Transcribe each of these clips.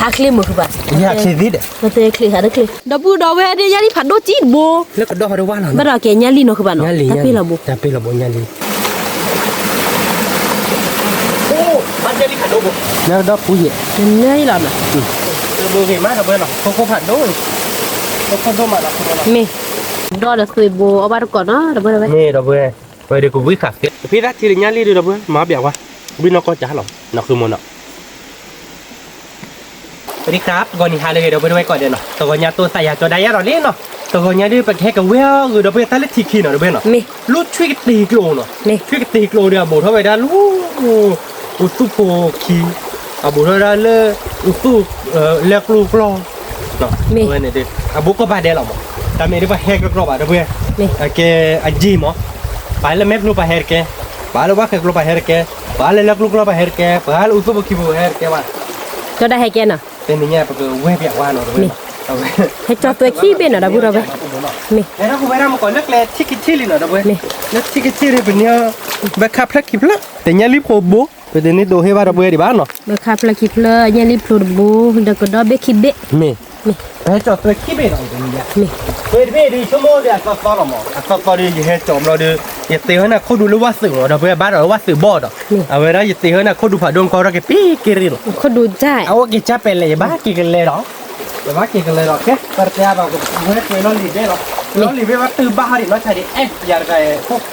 အချ့မုာ်ဃုာ်ဘၣ်, ယချ့သ့ဒီး, ချ့ဃာ်တချ့, ဒီပုၢ်ဒီဝဲၢ်ဒ်ညၣ်လံၢ်ဖးဒိၣ်ကံတဘိ, လၢကဒီးဟီဒ်ဝါလီၤ, ဘၣ်ဒီးကဲညၣ်လံၢ်နီၤဃုာ်ဘၣ်နီၤ, တၢ်ပ့ၢ်လီၤဘိ, တၢ်ပ့ၢ်လီၤဘိညၣ်လံၢ်, ဘၣ်ညၣ်လံၢ်ဖးဒိၣ်ဘိ, ညၣ်ကဒီးပူၤယဲၢ်, ညၣ်လံၢ်လီၤနီၤ, ဘိဂ့ၤမးဒီပုၢ်ဝဲၢ်နီၤ, ခိခိၣ်ဖးဒိၣ်, ခိခိၣ်ဒိၣ်မးလီၤ, မ့ၢ်, ဒီးဒီးသွံၣ်ဘိအီၣ်ဘၣ်တကိးနီၤ, ဒီပုၢ်ဝဲၢ်, မ့ၢ်ဒီပုၢ်ဝဲၢ်, ဝဲဒၣ်ကဝံၣ်ဃာ်ကဲ, ဖဲသၣ်ထံလၢညၣ်လံၢ်ဒုးဒီပုၢ်ဝဲၢ်, မၤဘၣ်ဝါ, ဝံၣ်နီၢ်ကီၢ်ကၢ်လီၤ, နီၤဃုာ်မ့ၢ်နီၤ ပဒံခါ ပဂီၢ်နံၤဟါလၢအဂ့ၤ ဒီပုၢ်ဝဲၢ်ကိးဂၤဒဲးနီၤ, တဂီၤညါတိၢ်သးယၤကၠီဒၣ်ယဲဒီးလံနီၤ, တဂီၤညါဒုး ပကဟဲကဝဲအီၣ်ဂုာ်ဒီပုၢ်ဝဲၢ်တၢ်လၢထံခံနီၤ ဒီပုၢ်ဝဲၢ်နီၤ, လၢထွံၣ်ကတ့ၤကျိနီၤ, ထွံၣ်ကတ့ၤကျိဒီး အဘူးထီၣ်ဝဲဒၣ်လၢ အိၣ်သူၣ်ဖိခံ, အဘူးထီၣ်ဝဲဒၣ်လၢ အိၣ်သူၣ် လၢကျိကျီ အဝဲန့ၣ်ဒုး အဘူးကီၢ်ဘၣ်ဒဲးလီၤမး, တၢ်မ့ၢ်ဒုးပှၤဟဲကကျီဘၣ် ဒီပုၢ်ဝဲၢ်, အကဲအယံၤမး, ပှၤလၢမဲာ်ဖျိပှၤဟဲတကဲ, ပှၤလၢဝၣ်ဃဲကျိပှၤဟဲတကဲ, ပှၤလၢလၢကျိကျီပှၤဟဲတကဲ, ပှၤလၢအိၣ်သူၣ်ဖိခံဖိဟဲတကဲဘၣ်, ကၠီဒၣ်ဟဲကဲနီၤ, တနံၤညါပကဝဲၢ်ပျးဝါနီၤ ဒီပုၢ်ဝဲၢ်နီၤ, ဟဲကၠီသွဲခံဘ့ၣ်နီၤ ဒီပုၢ်ဝဲၢ်, မ့ၢ်, ဟဲထီၣ်ကဝဲဒၣ်မ့ၢ်ကီးလၢကျဲထံခံထံလံနီၤ ဒီပုၢ်ဝဲၢ်, လၢထံခံထံဒုး ပန့ၢ် ဘၢခါဖျၢၣ်ခံဖျၢၣ်, တညၣ်လံၢ်ဖိဘိ, ပတန့ၢ်ဒိးဟ့ၣ်ဘၣ်ဒီပုၢ်ဝဲၢ်ဒံးဘၣ်နီၤ, ဘၢခါဖျၢၣ်ခံဖျၢၣ် ညၣ်လံၢ်ဖျိတဘိ, ဒီးကဒီးဘ့ၣ်ခံဘ့ၣ်, မ့ၢ်, ပဟဲကၠီသွဲခံဘ့ၣ်နီၤ, မ့ၢ်, ဝဲတဘ့ၣ်ဒုးဆိကမိၣ်ဒုးအသီသီလီၤမး, အသီသီဒုး ယဟဲကၠီဘျီဒုး, ယသ့ၣ်ဟဲနၤခိၣ်ဒူလၢဝၣ်သုးမး ဒီပုၢ်ဝဲၢ် ဘၣ်ဒီးဝၣ်သုးဘီၣ်ဒီး, အဝဲဒၣ်ယသ့ၣ်ဟဲနၤခိၣ်ဒူဖးဒိၣ်နကီၢ်ထီၣ်က့ၤပ့က့ၤရ့ၣ်လီၤ, အဝဲက့ၤကၢ်ပဲာ်လဲၣ် ယဘၣ်က့ၤကလဲၤဒီး, ယဘၣ်က့ၤကလဲၤဒီး ကဲ ပတတဲအါဘၣ် ပဝဲပှဲၤလီၢ်လံၤဘ့ၣ်လီၤ, လီၢ်လံၤဘ့ၣ်ဘၣ်တုၤဘၣ်ဟီဒံးနီၢ်ဆါဒံး အဲၣ်ယၤတဂၤဖိပံ,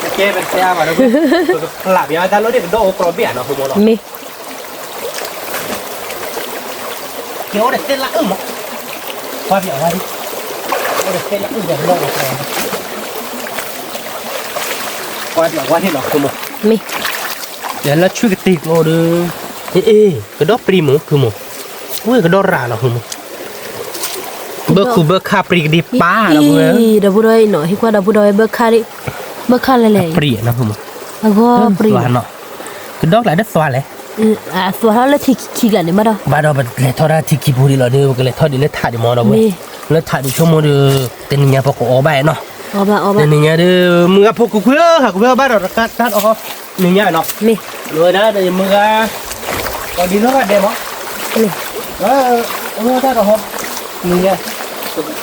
ကဲပတတဲအါဘၣ်ဒီး, ပကပျးပယီၤတၢ်လီၢ်ဒံး ကဒီးအိၣ်ကြီဘ့ၣ်ဧါနီၤ ဖိမးနီၤ, မ့ၢ် ကဲအိၣ်ဒီးသ့ၣ်လၣ်အုၣ်မး, ကွၢ်ပျးဝါဒံး, အိၣ်ဒီးသ့ၣ်လၣ်အုၣ်ဒီးလီၢ်လီၤ, ကွၢ်ပျးဝါဒံးနီၤ ဖိမး, မ့ၢ်, ယလၢထွံၣ်ကတ့ၤကျိဒီး, အ့ၣ်အ့ၣ် ကဒီးပြံမးဖုမး, ဝဲကဒီးရၤလီၤဖုမး, ဘၢခူဘၢခါပြံကဒံးပၢ်လီၤဖု, ဒီပုၢ်ဒီဝဲၢ်နီၤ ဟံၣ်ကွၢ်ဒီပုၢ်ဒီဝဲၢ်ဘၢခါဒံး, ဘၢခါလဲၣ်လဲၣ်, ပြံနီၤဖုမး, အဂီၢ်ပြံနီၤ, ကဒီးကျါတသွါလဲၣ်, သွါထီၣ်လၢထံခံကျါန့ၣ်ဘၣ်ဒီး, ဘၣ်ဒီးပလဲၤထီၣ်တၢ်ထံခံဖိဒံးလီၤဒီး ပကလဲၤထီၣ်ဒံးလၢထးဒံးမးဒီပုၢ်ဝဲၢ်, လၢထးဒံးဆိကမိၣ်ဒီး, တနံၤညါပကအီၣ်ဘၣ်နီၤ, တနံၤညါဒီး မုၢ်ဂၤဖိကူကွံာ်ဧၢ ဟးကူကွံာ်ဘၣ်ဒီးတၢ်အီၣ်, နံၤညါနီၤ, မ့ၢ်, လၢဝဲဒၣ်ဒီးယမုၢ်ဂၤ, ကီးဒံးနီၢ်ဂၤဒဲးမး, မ့ၢ်, အတၢ်တဟီ, နံၤညါ, နကွၢ်လၢဘၢခါအံၤဒီပုၢ်ဝဲၢ်, အတသွါဒံးဘၣ်နီၤ, ဘၢ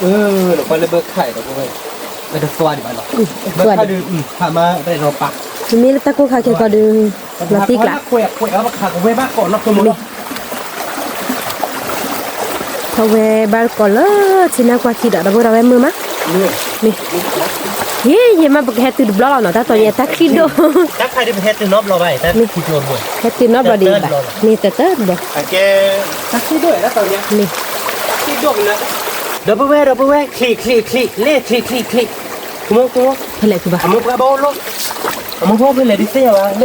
ခါဒံး, ဟးမးရဲၣ်ဒီးပၢ်, မ့မ့ၢ်လၢတၢ်ကိၢ်ခါခဲကီးဒီး, လီၤတံၢ်ကျါ, ပဝဲဘၣ်ကိးလၢထံနါကွၢ်ခံဒီး ဒီပုၢ်ဒီဝဲၢ်မုာ်မး, မ့ၢ်, ယဲယဲမးပကဟဲတုၤတဘျီလီၤနီၤ တၢ်တီၤယဲတၢ်ချံဒိၣ်, တၢ်ခါဒံးပဟဲတုၤနီတဘျီဘၣ်, ဟဲတုၤနီတဘျီဒံးဘၣ်, မ့ၢ်တၢ်တဘျီ, တၢ်ချံဒိၣ်, မ့ၢ်, ဒီပုၢ်ဝဲၢ် ဒီပုၢ်ဝဲၢ် ချံး ချံး ချံး လ့ၣ် ချံး ချံး ချံး, ဖဲလဲၣ်ဘၣ်, အမိၢ်ပှၢ်ဘၣ်အိၣ်လီၤ, အမိၢ်ပှၢ်ဖဲလဲၣ်ဒ်သ့ၣ်ညါဘၣ် လ့ၣ်ဒီးချံးဒီး, အ့ၣ်ဒၣ်ယၤ, ချံးလီၤ ဒီပုၢ်ဝဲၢ်, ဆ့က့ရ့ၣ်ဒံးလီၤ, မိၢ်သးန့ၢ်အီၣ်မးလၢနီၢ်ဒိၣ်, ဒီပုၢ်ဝဲၢ်ချံးနီၤ, အဂီၢ်ဆ့ဒံးလီၤနီၤ, ဒီပုၢ်ဝဲၢ်အံၤန့ၣ်ချံးတဘ့ၣ်လံ ယံၤချံးဒီပုၢ်ဒီဝဲၢ်အံၤ, ချံးနီၤ, ထံဘၣ်ခါခါလီၤနီၤ, မ့ၢ်, ဆိကမိၣ်ဒီးမိၢ်ပှၢ်အိၣ်, အအ့ၣ်တၢ်ယၤန့ၣ်, ဒီပုၢ်ဝဲၢ်ချံးချံး, ချံးနီၤ ဒီပုၢ်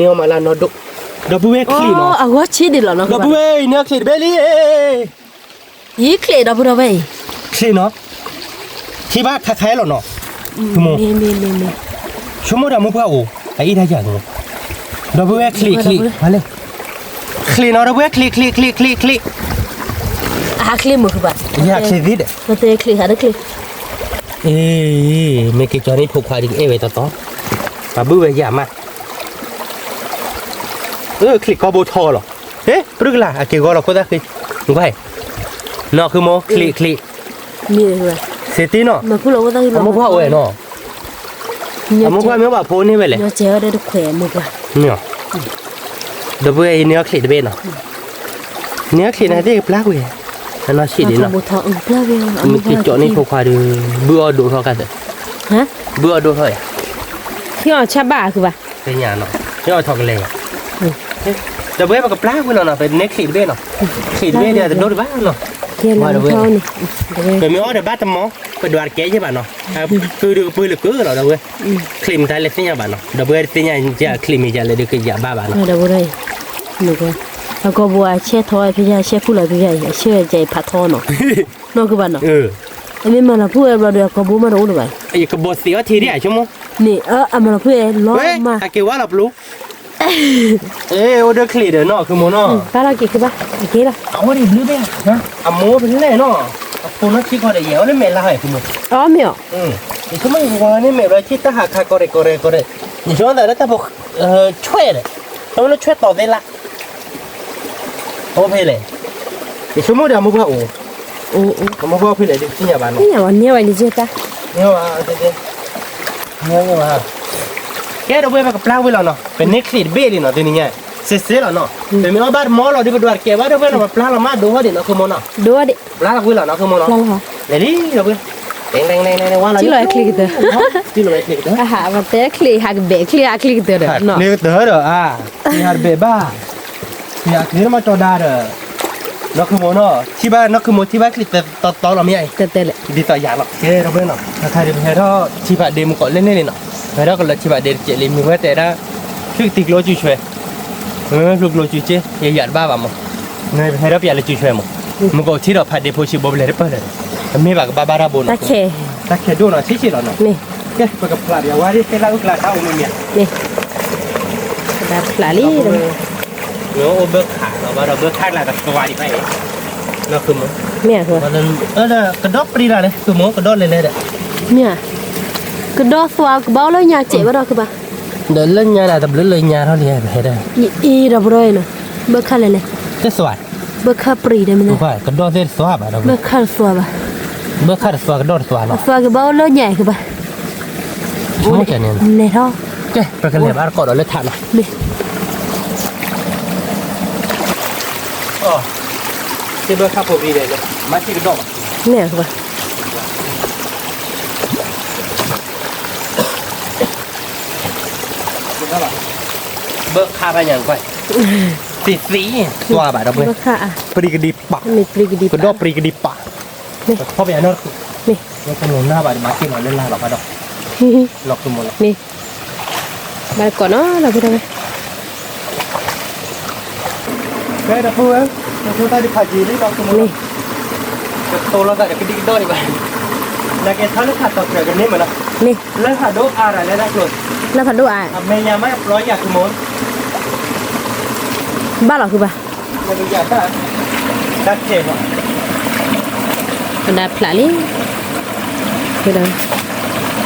ဝဲၢ်ချံးချံးချံးချံးချံး, အဟးချံးမုာ်ဃုာ်ဘၣ်, ယဟးချံးသ့ဒီး, ချံးဟးတချံး, အ့ၣ်, မ့ၢ်က့ၤကၠီန့ၣ်ဖိခွါဒ်ကအဲၣ်ဝဲတီတီ, ပှၤဘုၣ်ဝဲယၤမး, ချံးကီဘိထီလီၤ, ဟ့ၣ် ပြုၢ်ကလာ် အက့ၤဂီၤလီၤခိၣ်သၣ်ဃံ, ကွၢ်, နီၢ်ဃုမိၢ် ချံးချံး, သ့တ့ၢ်နီၤ, အမိၢ်ပှၢ်အိၣ်ဝဲနီၤ, အမိၢ်ပှၢ်မ့ၢ်ဘၣ်ဖိန့ၢ်ဝဲလဲၣ်, မ့ၢ်, ဒီပုၢ်ဝဲၢ်အံၤန့ၢ်အီၣ်ချံးတဘ့ၣ်နီၤ, န့ၢ်အီၣ်ချံးန့ၣ်သ့ၣ်ကပျၢ်ကွံာ်, အနီၢ်ဆံးဒံးနီၤ, မ့ၢ်က့ၤကၠီန့ၣ်ဖိခွါဒီး, ဘုၣ်အီၣ်ဒိၣ်ထီၣ်ကသ့, ဘုၣ်အီၣ်ဒိၣ်ထီၣ်ယၤ, ဟ့ၣ်အီၣ်ဆၣ်ဘၣ်အဃုဘၣ်, သ့ၣ်ညါနီၤ, ဟ့ၣ်အီၣ်ထီၣ်ကလဲၤယၤ, ဒီပုၢ်ဝဲၢ်ပကပျၢ်ကွံာ်လီၤနီၤ, ပန့ၢ်ချံးတဘ့ၣ်နီၤ, ချံးတဘ့ၣ်ဒီးတဒိၣ်တဘၣ်နီၤ, ပမ့ၢ်အီၣ်ဒီးဘၣ်တမီၤ, ပဒွးတကဲယဲၢ်ဘၣ်နီၤ, ကုဒုးကပၢလၢကုလီၤ ဒီပုၢ်ဝဲၢ်, ချံးမတၤလဲၣ်သ့ၣ်ညါဘၣ်နီၤ, ဒီပုၢ်ဝဲၢ်တသ့ၣ်ညါယၤချံးမ့ၢ်ယၤလဲၣ်ဒီးကယၤဘၣ်ဘၣ်နီၤ, အကီၢ်ဘိအဆဲထီၣ်ဖဲယၤဆဲဖူလီၤဖဲယၤအံၤ အဆဲဝဲယၤအံၤဖးထီနီၤ, နီၢ်ကဘၣ်နီၤ, အမ့ၢ်မၤလီၤဖုၣ်ဝဲဘျီဒီး အကီၢ်ဘိမးတအိၣ်လၢၤဘၣ်, ယကဘီသ့အီၣ်ထံဒံးအဆိကမိၣ်, န့ၣ် အမၤလီၤဖုၣ်ဝဲလီၤမး, အက့ၤဝါလီၤပျိ, အိၣ်ဒီးချံးဒီးနီၤ ဃုမိၢ်နီၤ, ပၢ်လီၤက့ၤဃုဘၣ်, အက့ၤလီၤ, အဝဲဒၣ်ဘျုးဘဲ, အမိၢ်ဖဲလဲၣ်နီၤ, အဖိနီၢ်ဆံးကီးဒီးယဲၢ်အီၣ်လၢမဲာ်လါဟဲဃုမိၢ်, အီၣ်မ့ၢ်အီၤ, ယဆိကမိၣ်ယဝၤန့ၣ်မ့ၢ်ဘျီ က့တၢ်ဟးခါကီးရဲၣ်ကီးရဲၣ်ကီးရဲၣ်, ယဆိကမိၣ်သးလၢတၢ်ဖိ ဆွဲၣ်ဒီး, တၢ်မ့ၢ်လၢဆွဲၣ်တီၤသ့လၢ်, အိၣ်ဖဲလဲၣ်, ယဆိကမိၣ်ဒီးအမိၢ်ပှၢ်အိၣ်, အမိၢ်ပှၢ်အိၣ်ဖဲလဲၣ် ဒ်သ့ၣ်ညါဘၣ်နီၤ, န့ၢ်ဝဲန့ၢ်ဝဲလံက့တၢ်, န့ၢ်ဝဲ, ကဲဒီးဝဲပကပျၢ်ဝံၤလီၤနီၤ, ပန့ၢ်ချံးတဘ့ၣ်လံနီၤ တနံၤညါ, စ့စ့လီၤနီၤ, ပမ့ၢ်အီၣ်ဘၣ်တမီလီၤ ဒ်ပဒွးတကဲဘၣ်ဒီးဝဲနီၤ ပပျၢ်လီၤမးဒိဟီၣ်ဒံးနီၤ ခိၣ်မိၢ်နီၤ, ဒိဟီၣ်ဒံး, ပျၢ်လီၤဝံၤလီၤနီၤ ခိၣ်မိၢ်နီၤ, လဲၤလံဒီးဝဲ, လဲၤလံလံလံလံဝါလီၤလံ, ကလီၤဝဲချံးကတၢၢ်, ကလီၤဝဲချံးကတၢၢ်, အဟး ပတဲချံးဟးကဘဲးချံးဟးချံးကတၢၢ်ဒီး, ချံးကတၢၢ်ဒီး, ချံးဟးကဘဲးဘၣ်, ချံးဟးကတၢၢ်မးကၠီဒါဒီး, နီၢ်ခိၣ်မိၢ်နီၤ ထံၣ်ဘၣ်နီၢ်ခိၣ်မိၢ်ထံၣ်ဘၣ်ချံးတီတီလီၤမ့ၢ်အံၤ, ဒ်သိးယၤလီၤ ကဲဒီးဝဲနီၤ တခါဒံးပဟဲထီၣ်ထံဖးဒ့မူကီးလဲၣ်န့ၣ်လံနီၤ, ပဟဲထီၣ်ကလၢထံဖးဒ့တကဲးလံ မ့ၢ်ဝဲတဲဒၣ်, ဖုကတံၤကျိကၠူဆွဲ ဖုကျိကၠူက့ ယယၤတဘၣ်ဘၣ်မး, နဟဲထီၣ်ပယၤလၢကၠူဆွဲမး, မူကီးထံဒီးဖးဒ့ဖိဆံးဘိပလဲၤတပၢၢ်လဲၣ်, အမ့ၢ်ဘၣ်ကဘၣ်ဘၣ်တၢ်ဘိနီၤ, တၢ်ခဲဒိၣ်နီၤ ဆံးဆံးလီၤနီၤ, ကဲ ပကဖျးပယၤဝါဒ်သ့ၣ်လၢအုၣ်ကျါတၢ်အိၣ်မ့ၢ်မ့ၢ်, ကဖျးလံ, မ့ၢ်အိၣ်ဘၢခးလီၤဘၣ်ဒီး ဘၢခးကျါကသွါဒံးဘၣ်အံၤ, မ့ၢ်, ကဒီၣ်ပြံလီၤလဲၣ် ကမိၢ် ကဒီၣ်လဲၤလဲၤဒီး, မ့ၢ်, ကဒီၣ်သွါကဘၣ်အိၣ်လၢညါစဲးဘၣ်ဒီးကဘၣ်, ဒီးလၢညါဒၣ်တဘျုးလၢညါထီၣ်လံ ပဟဲဒီး, အံၤဒီးပဒီးအံၤနီၤ, ဘၢခးလဲၣ်လဲၣ်, တသွါ, ဘၢခးပြံဒီးမ့ၢ်, ကဒီၣ်သ့ၣ်တသွါဘၣ်ဒီး, ဘၢခးတသွါဘၣ်, ဘၢခးတသွါကဒီၣ်တသွါလီၤ, အသွါကဘၣ်အိၣ်လၢညါအံၤကဘၣ် လဲၤထီၣ်, ကဲ ပကလဲၤဘၣ်တကိးဒီးလၢထးနီၤ, မ့ၢ်, သ့ၣ်ဘၢခးဖိပြံဒီး မၤဆံးကဒီၣ်ဘၣ်, မ့ၢ်, ဘၢခးဘၣ်ညါကွၢ်, သ့ၣ်သ့ၣ်, သွါဘၣ်ဒီး, ပြံကဒံးပာ်, ကဒီၣ်ပြံကဒံးပာ်, ဖီၣ်ပယၤနီၢ်တခိၣ်, လၢကနိးနၢ်ဘၣ်ဒီးဘၣ်က့ၢ်လီၤလၢလၢ်လီၤဘၣ်ဒီး, လီၤကမီၤလီၤ, မ့ၢ်, ဘၣ်တကိးနီၤ ဒီပုၢ်ဝဲၢ်, ကဲဒီပုၢ်ဝဲၢ်, တၢ်ဖိတၢ်ဒုးဖးယံၤလံလီၤကမီၤလီၤ, ကတိၤလီၤသးဒီးကဒံကဒီၣ်ဒံးဘၣ်, နာ်က့ၤထီၣ်လၢခးတီၤကြၢးကန့ၢ်မးနီၤ, မ့ၢ်, လၢဖးဒိၣ်အါရၤလၢတၢ်ကျိၤ, လၢဖးဒိၣ်အါ, အမဲာ်ညါမးပျီယၤကမီၤ ဘၣ်လီၤဃုဘၣ်, တၢ်ဖျးလံ, မ့ၢ်, ပှၤညါဒုးဟဲထီၣ်တၢ်ဖးယံၤလံဒီပုၢ်ဝဲၢ်န့ၣ်တၢ်ဒံးဘၣ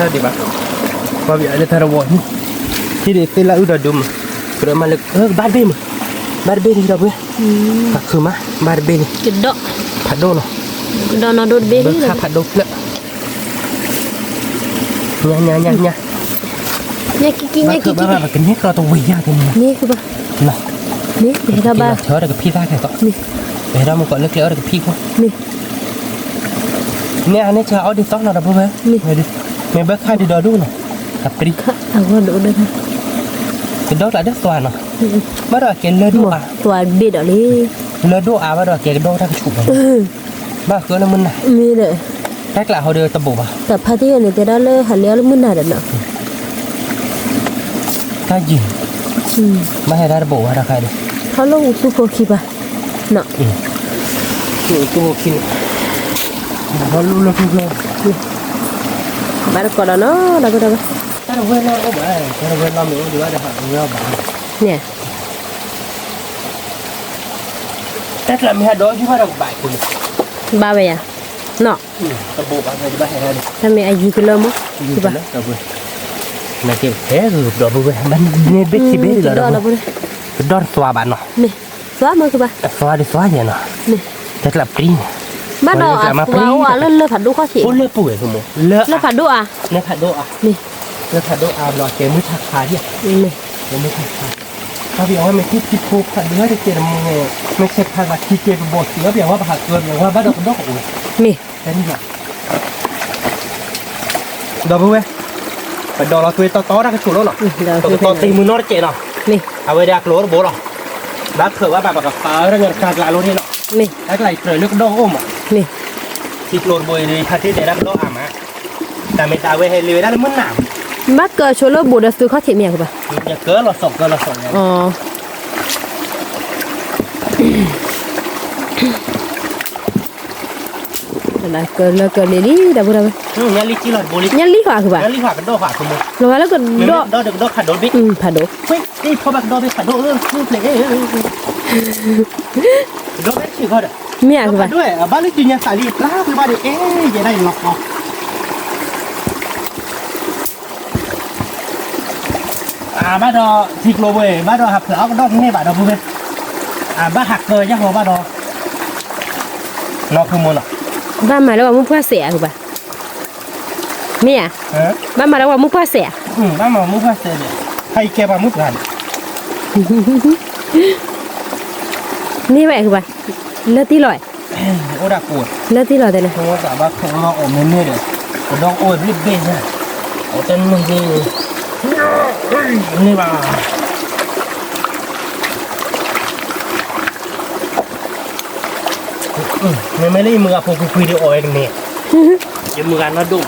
်, ပှၤပယီၤလၢတၢ်တဝီၤန့ၣ်, ထံၣ်ဒ်သ့ၣ်လၢအုၣ်ဒီးဒိမး, ကြၢးမၤလၢ ဘၣ်တဘ့ၣ်မး, ဘၣ်တဘ့ၣ်န့ၣ်ဒီပုၢ်ဝဲၢ်, ပှၤခုမး ဘၣ်တဘ့ၣ်န့ၣ်, ဖးဒိၣ်နီၤ, ဘၢခးဖးဒိၣ်ဖျၢၣ်, ညါညါညါညါ, ဘၣ်ဘၣ်ဘၣ် ပကန့ၢ်ကျီတဝံၤယၤတန့ၣ်, မ့ၢ်, ပဟဲထီၣ်ဘၣ်, ပဟဲထီၣ်မူကီးလၢကျဲအီၣ်တကဖံၣ်ဃီ, မ့ၢ်, န့ၣ်အန့ၣ်ဆၢအီၣ်ဒ်သိးနီၤဒီပုၢ်ဝဲၢ်, မ့ၢ်ဘၢခးဒ်ဒီဒိၣ်နီၤ, အပြံ, ကဒီၣ်ကျါဒ်သွါနီၤ, ဘၣ်ဒီးအကဲလၢဒိၣ်အါ, သွါဘ့ၣ်ဒီးလံ, လၢဒိၣ်အါဘၣ်ဒီးအကဲကဒီၣ်တၢ်ကဆူၣ်ဘၣ်, ဘၣ်ဃၢလၢမုၢ်နၤ, တၢ်ကျးဟီဒီးတဘိးဘၣ်, တၢ်ဖါတံၢ်န့ၣ်တဲဒၣ်လၢဟးလဲၤအီၣ်လၢမုၢ်နၤဒီးနီၤ, တၢ်ယံၤ, ဘၣ်ဟဲဒၣ်တဘိးဘၣ်တခါဒီး, ထီၣ်လၢအူသူၣ်ဖိခံဘၣ်, နီၤ, သူၣ်ဖိခံန့ၣ်, ထီၣ်လၢလၢဖျိဖျိ, ဘၣ်တကိးဒီးနီၤ ဒီပုၢ်ဝဲၢ်, တၢ်တဝဲၢ်လီၤအိၣ်ဘၣ်, တၢ်တဝဲၢ်လီၤမ့ၢ်အိၣ်ဒံးဘၣ်ဒီးဟးဝဲအီၣ်ဘၣ်, န့ၣ် တၢ်ကျးမ့ၢ်ဟးဒီးယုၢ်ဘၣ်ဒီးကဘၣ်အံၤ, ဘၣ်ဝဲယၤ, နီၤ, တဘိးဘၣ်ဝဲဘၣ်ဟဲဒၣ်န့ၣ်, တၢ်မ့ၢ်အယုၢ်ကလၢမး, ယုၢ်ဘၣ်, နကဟဲဂုာ်ဒီပုၢ်ဝဲၢ်, မ့ၢ်ဘ့ၣ်ခံဘ့ၣ်လီၤ, ကဒီၣ်တသွါဘၣ်နီၤ, မ့ၢ်, သွါမးကဘၣ်, အသွါဒ်သွါယဲနီၤ, မ့ၢ်, တၢ်ကျးပြံန့ၣ်, ဘၣ်ဒီးအသွါအိၣ်အါလၢလၢဖးဒိၣ်ခီၣ်ဆံး, အိၣ်လၢပူၤဝဲ, လၢဖးဒိၣ်အါ, လၢဖးဒိၣ်အါ, မ့ၢ်, လၢဖးဒိၣ်အါဘျီကဲမုၢ်ထါခါဒံး, မ့ၢ်, ကဲမုၢ်ထါခါ ပှၤပယီၤဝဲမ့ၢ်ထံၣ်ထံဖိခးဒုးတကဲးတမံၤန့ၣ်, မ့ၢ်ဆဲးဖးသးခံကဲးပဘီၣ်စံးဝဲပယီၤဝဲပဟးကၢပယီၤဝဲဘၣ်ဒီးကဒီၣ်ကအိၣ်, မ့ၢ်, ဒီပုၢ်ဝဲၢ်ပဒီးလီၤသွ့တီတီတၢ်ကဆိးလီၤနီၤ, ပကတီၢ်သံမုၢ်နီၢ်တကဲးနီၤ, အဝဲဒၣ်အကျိၤတဘိလီၤ, ဘၣ်ဖျၢၣ်ဘၣ်ဘၣ်ပကပာ်ဝဲဒၣ်ညီတကါကျါလိၤန့ၣ်လီၤ, တၢ်ကျါအံၤကြၢးလၢကဒီၣ်ကအိၣ်မး, ထံကျိၤတဘိအံၤဖါတံၢ်တဲဒၣ်ကဒီၣ်အါမး, တၢ်မ့ၢ်တၢ်ဝဲဟဲလံဝဲဒၣ်လၢမုၢ်နၤမး, ဘၣ်ကၢဆိလၢဘိးဒီးသုးခီၣ်ထံးမ့ၢ်ဧါကဘၣ်, ကၢလီၤစိးကၢလီၤစိးညါ ပ ကလၢကလံၤလံ ဒီပုၢ်ဒီဝဲၢ်, ညၣ်လံၣ်ဃီဧါ ဃုဘၣ်, လီၤဂာ်လၢကဒီး, ဖးဒိၣ်, မ့ၢ်ဧါ ဃုဘၣ်, အဘၣ်ဒီး ထံကျိဝဲ ဘၣ်ဒီးဟးဖျါအီၣ်ကဒီးတန့ၢ်ဘၣ်ဒီပုၢ်ဝဲၢ်, အဘၣ်ဟးကၢယၢ်ဃီဘၣ်ဒီး, နီၢ်ဖုမိၢ်နီၤ, ဘၣ်မၤလၢပှၤမုၢ်ပှၢ်စဲးဧါ ဃုဘၣ်, မ့ၢ်ဧါ, ဘၣ်မၤလၢပှၤမုၢ်ပှၢ်စဲးဧါ, ဘၣ်မၤမုၢ်ပှၢ်စဲးန့ၣ်, ဟဲအံၤကဲပှၤမုၢ်ပှၢ်န့ၣ် န့ၢ်ဝဲ ဃုဘၣ်, လၢတံၢ်လီၤ, အိၣ်ဒၣ်ကိး, လၢတံၢ်လီၤတဲန့ၣ်, ဘၣ်ခိးလီၤအီၣ်မ့ၢ်န့ၢ်ဒီး, ကဒီးအိၣ်ဝဲဘျ့ဘ့ၣ်, အတန့ၢ်, န့ၢ်ဘၣ် မ့မ့ၢ်လၢယမုၢ်ဂၤဖိကွ့ၢ်ကွ့ၢ်ဒီးအီၣ်ဝဲကန့ၢ်, ယမုၢ်ဂၤနီၢ်ဒိၣ်,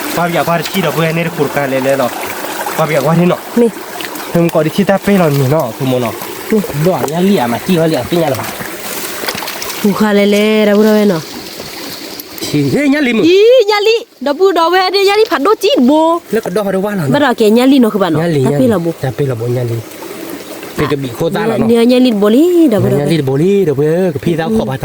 ပှၤပယၢ်ကွၢ်တဆံဒီးပှၤန့ၣ်တခိၣ်တကးလဲၤလဲၤလီၤ, ပှၤပယၢ်ကွၢ်န့ၣ်နီၤ, မ့ၢ်, မ့ၢ်မ့ၢ်ကီးဒ်ထံၣ်တၢ်ပ့ၢ်လီၤန့ၣ်နီၤ ဖုမိၢ်နီၤ, ဒိၣ်ညၣ်လံၣ်ဧါ မၤတံၢ်ဝဲလံၣ်အသ့ၣ်ညါလၢၤဘၣ်, ပူၤဃာ်လဲၤလဲၤ ဒီပုၢ်ဒီဝဲၢ်နီၤ, ညၣ်လံၣ်မုၢ်, အံၤ ညၣ်လံၣ် ဒီပုၢ်ဒီဝဲၢ်န့ၣ် ညၣ်လံၣ်ဖးဒိၣ်ကံတဘိ, လၢကဒီးဟီဒီးဝါလီၤ, ဘၣ်ဒီးကဲညၣ်လံၣ်နီၤ ဃုဘၣ်နီၤ, တၢ်ပ့ၢ်လီၤဘိ, တၢ်ပ့ၢ်လီၤဘိညၣ်လံၣ်, ပကဘံးခိၣ်သၣ်လီၤနီၤ, ညၣ်လံၣ်တဘိလံ, ဒီပုၢ်ဒီဝဲၢ်, ညၣ်လံၣ်တဘိလံ ဒီပုၢ်ဝဲၢ်, ကဖံးသၣ်ခီၣ်ဖးတၢ်လံ,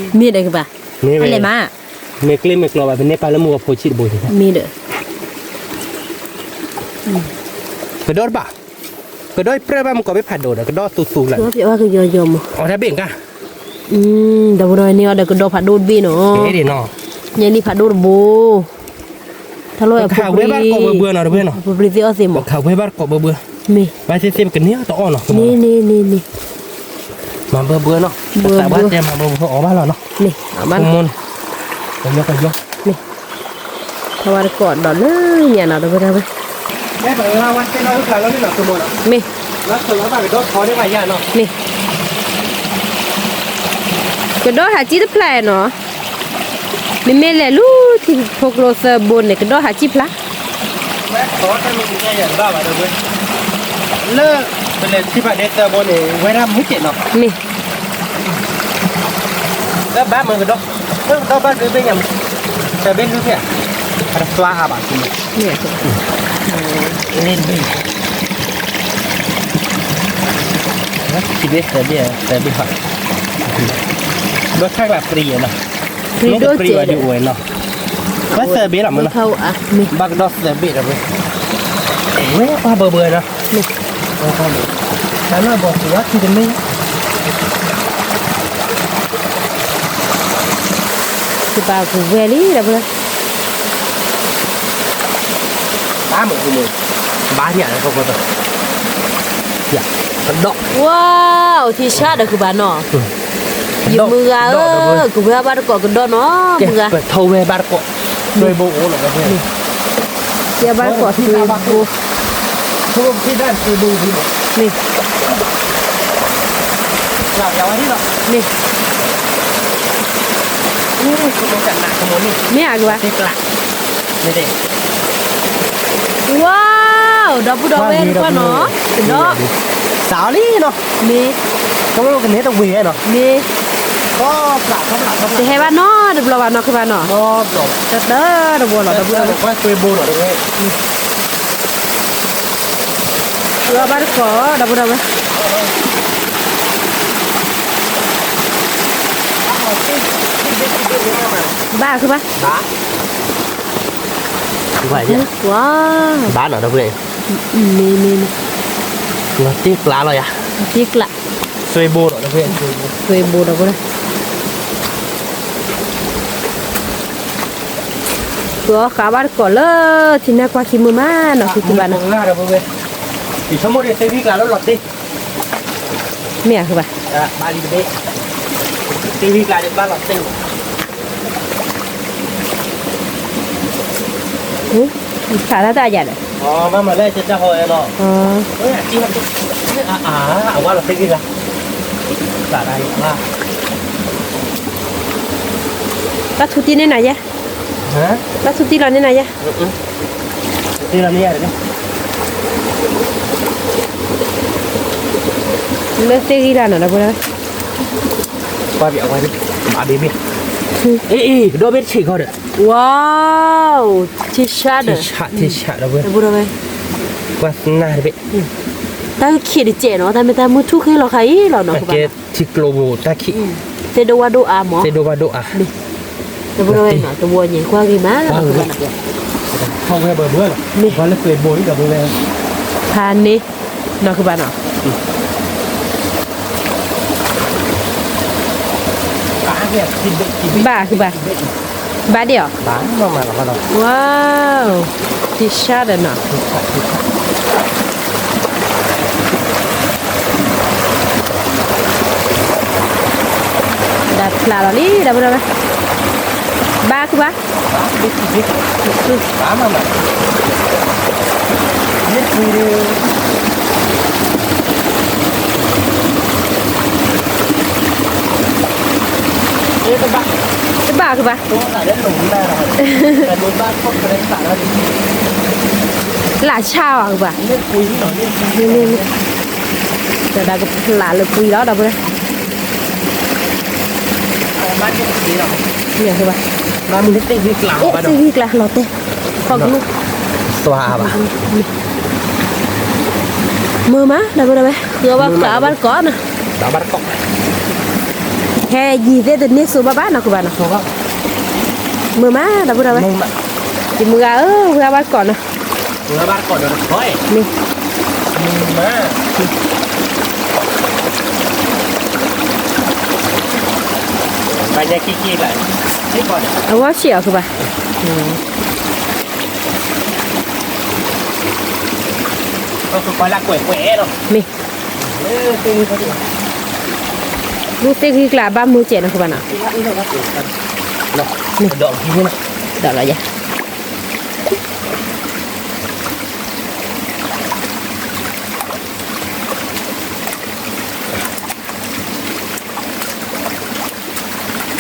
မ့ၢ်ဒီးဃုဘၣ်, မ့ၢ်ဝဲ, မ့ၢ်ကျ့မ့ၢ်ကျီဘၣ် ပန့ၢ်ပာ်လၢမုၢ်ဂီၤဖိဆံးတဘိ, မ့ၢ်ဒီး, ကဒီးတဘၣ်, ကဒီးပြၢဘၣ်မုၢ်ကီးဘ့ၣ်ဖးဒိၣ်ဒီး ကဒီးသူသူလၢ, အီၣ်တၢ်ဘ့ၣ်ကါ, ဒီပုၢ်ဒီဝဲၢ်န့ၣ်အီၤဒီးကဒီးဖးဒိၣ်တဘ့ၣ်နီၤ, ညၣ်လံၣ်ဖးဒိၣ်တဘိ, တၢ်လီၢ်ဝဲပူၤ, ပူၤပျံၤသ့ၣ်အီၣ်သ့ၣ်မး, ခးဝဲဘၣ်တကိးဘၢဘၢ, မ့ၢ်, ဘၣ်သ့ၣ်သ့ၣ်ပကန့ၢ်အီၤတအီၣ်နီၤ, န့ၣ်န့ၣ်န့ၣ်န့ၣ်, မၤဘၢဘၢနီၤ, ဘၣ်တဲမၤဘၢဘၢအီၣ်ဘၣ်လီၤနီၤ, မ့ၢ်, မ့ၢ်, ထီၣ်ဝဲတကိးဒီးလၢညါနီၤ ဒီပုၢ်ဒီဝဲၢ်, မ့ၢ်, မ့ၢ်, ကဒီးဟးကံၣ်တဖျါနီၤ, မ့မ့ၢ်လဲၤလူၤထံဖိကျိသၢဘိန့ၣ် ကဒီးဟးကံၣ်ဖျါ ဝဲသီတမံၤညါယၤတဘၣ်ဘၣ်ဒီးဝဲ, လၢပလဲၤထံဖးဒိၣ်သၢဘိန့ၣ် ဝဲဒၣ်မုၢ်ကဲးနီၤ, မ့ၢ်, လၢဘၣ်မုၢ်ကဒီး, လၢကဒီးဘၣ်ဘျ့ဘ့ၣ်ညါ, တဘ့ၣ်လူၤဖဲ, အတသွါအါဘၣ်, မ့ၢ်, ခံဘ့ၣ်သၢဘ့ၣ်, သၢဘ့ၣ်ဟီ, ဒီးဆၣ်ကျးပြံယဲနီၤ, မ့ၢ်တပြံဘၣ်ဒုးအိၣ်ဝဲနီၤ, ဘၣ်သၢဘ့ၣ်လီၤမ့ၢ်နီၤ, ဘၣ်ကဒီးသၢဘ့ၣ်ဒီးဝဲ, ဝဲပှၤဘၢဘၢနီၤ, တၢ်နီၢ်ဘီၣ်စံးဝဲခံတမ့ၢ်, ကဘၣ်ပူၤဝဲလံဒီးဝဲ ဘၣ်မုၢ်မုၢ်, ဘၣ်ညါလၢကီၢ်ကီၢ်, ကဒီး, ဝါ, အိၣ်ထံဆၣ်ဒီးကဘၣ်နီၤ, ယမုၢ်ဂၤဧၢ, ကဝဲဘၣ်တကိးကဒီးနီၤ, မုၢ်ဂၤ, ပထီၣ်ဝဲဘၣ်တကိး, သွဲဘိအိၣ်လီၤဝဲ, ယဘၣ်တကိးသွဲဘိ, မ့ၢ်, မ့ၢ်, မ့ၢ်အကဘၣ် ဝါ, ဒီပုၢ်ဒီဝဲၢ်တကွၢ်နီၤ, ကဒီး, စးလံနီၤ, မ့ၢ်, ကမ့ၢ်ကန့ၢ်တဝံၤနီၤ, မ့ၢ်, တဟဲဘၣ်နီတဘျီဘၣ်နီၤ ဃုဘၣ်နီၤ, တတၢတဝီလီၤ ဒီပုၢ်ဒီဝဲၢ်, ကဘၣ်တကိး ဒီပုၢ်ဒီဝဲၢ် ဘၣ် ခုဘၣ်, ဝါ, ဘၣ်နီၤ ဒီပုၢ်ဝဲၢ်, မ့ၢ်, မ့ၢ်, မ့ၢ်, လီၤတ့ၢ်ကျါလီၤယၤ, တ့ၢ်ကျါ, သွဲဘိဒီး သွဲဘိဒီး ပှၤဃးဘၣ်တကိးလၢ ထံနၢ်ကွၢ်ခံမုၢ်မးနီၤ ခံခံဘၣ်နီၤ, ယဆိကမိၣ်ဒီး သ့ၣ်ဝံကျါလၢလီၤတ့ၢ် မ့ၢ်ဧါ ဃုဘၣ်, ဘၣ်လံတဘ့ၣ်, သ့ၣ်ဝံကျါဒီးဘၣ်လီၤတ့ၢ်, ဖးတၢ်တၢ်ယၤဒီး, ဘၣ်မၤလၢတၢ်ဟီဝဲနီၤ, အဝဲလီၤတ့ၢ်ဂ့ၤလၢ, ဖးတၢ်ယၤ, ဘၣ်ထူတံၢ်န့ၢ်နၤယဲ, ဘၣ်ထူတံၢ်လီၤန့ၢ်နၤယဲ, လၢသ့ၣ်ဂံၢ်တၢ်နီၤ ဒီပုၢ်ဝဲၢ်, ကွၢ်ဘၣ်အဝဲ, မၤဘ့ၣ်ဘ့ၣ်, အ့ အ့ ကဒီးဘ့ၣ်တဆံးခီဒီး, ဝါ, ထံဆးဒီး, ထံဆး ထံဆးဒီးဝဲ, ဒီပုၢ်ဒီဝဲၢ်, ကွၢ်နၢ်တဘ့ၣ်, တၢ်ကခ့တစဲးနီၤ, တၢ်မ့ၢ်တၢ်မုၢ်ထူၣ်ဃ့လီၤခါအံၤလီၤနီၤ, ကဲထံကျိပူၤတၢ်ခံး, သ့ၣ်ဒိၣ်ဝၣ်ဒိၣ်အါမး, သ့ၣ်ဒိၣ်ဝၣ်ဒိၣ်အါ, ဒီပုၢ်ဒီဝဲၢ်နီၤ, တဝီညါကွၢ်ဂ့ၤမး, ဖါန့ၣ်, နီၤကဘၣ်နီၤ, ဘၣ်ကဘၣ်, ဘၣ်ဒ်အီၤ, ဝါ, ထံဆးဒီးနီၤ, ဒၣ်ဖျးလီၤလံ ဒီပုၢ်ဒီဝဲၢ်, ဘၣ်ကဘၣ် တဘၣ်ကဘၣ်, လၢဆါဘၣ်ကဘၣ်, တၢ်ဒၣ်ကဖျးလၢပှံၤလီၤ ဒီပုၢ်ဒီဝဲၢ်, သ့ၣ်ဂံၢ်ကျါလီၤတဲာ်, သွါဘၣ်, မုာ်မး ဒီပုၢ်ဒီဝဲၢ်, ဃုအီၣ်ဘၣ်ဃုအီၣ်ဘၣ်တကိးနီၤ, ဟဲယံၤသ့ၣ်တန့ၢ်စိဘၣ်ဘၣ်နီၤ ကဘၣ်နီၤ, မုာ်မး ဒီပုၢ်ဒီဝဲၢ်, ယမုၢ်ဂၤဧၢ ဃုအီၣ်ဘၣ်တကိးနီၤ, မ့ၢ် အဝဲဆံးအီၤဃုဘၣ်, မ့ၢ် လူသ့ၣ်ဂံၢ်ကျါဘၣ်မုာ်စဲးနီၤ ဃုဘၣ်နီၤ, ဒီးလီၤယၤ ဘၣ်, ဘၣ်ဃုဘၣ်, မ့ၢ်တဘၣ်ဘၣ်, တဘၣ်နီၤ, တၢ်ဒၣ်ကဖျးလီၤလီၤ ဒီပုၢ်ဒီဝဲၢ်, မ့ၢ်ဧါ, နကစၢ်လၢဃုဘၣ်, လဲၤလဲၤဘၣ်လၢညါလံဘိး, အံၤ နီၢ်ကဘၣ်, ဝါ, ဒီပုၢ်ဒီဝဲၢ်တကွၢ်နီၤ, အံၤ ညါလံ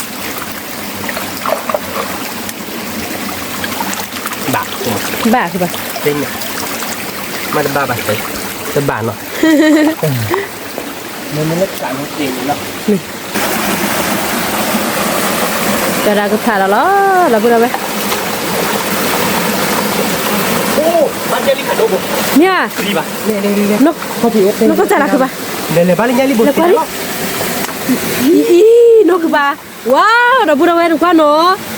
ဘိးဒိၣ်တၢ်ဂ့ၤပၠး နကဘၣ်ဧၢ, ဘၣ်ဆူၣ်ဆူၣ်ဝါဂ့ၤမးနီၤ, နတ့ကျး ဒီပုၢ်ဒီဝဲၢ်န့ၣ် အီၣ်ညါလံဖးဒိၣ်ဘိ, တၢ်ဆိဖျးလီၤ မ့ၢ်ဆိဘၣ်ချံးခံဘၣ်ဘၣ်ဒီး, မ့ၢ်မ့ၢ်မ့ၢ်, ညါလံခံဘိလံ, ခံဘိလံ, ညါလံဖးဒိၣ်, နတ့ကျးဖးဒိၣ်, ညါလံခံဘိလံ, ကဒီၣ်မး, ယကဒီၣ်န့ၣ် ကဒီၣ်န့ၣ်, ဝါ, ဒီပုၢ်ဒီဝဲၢ်က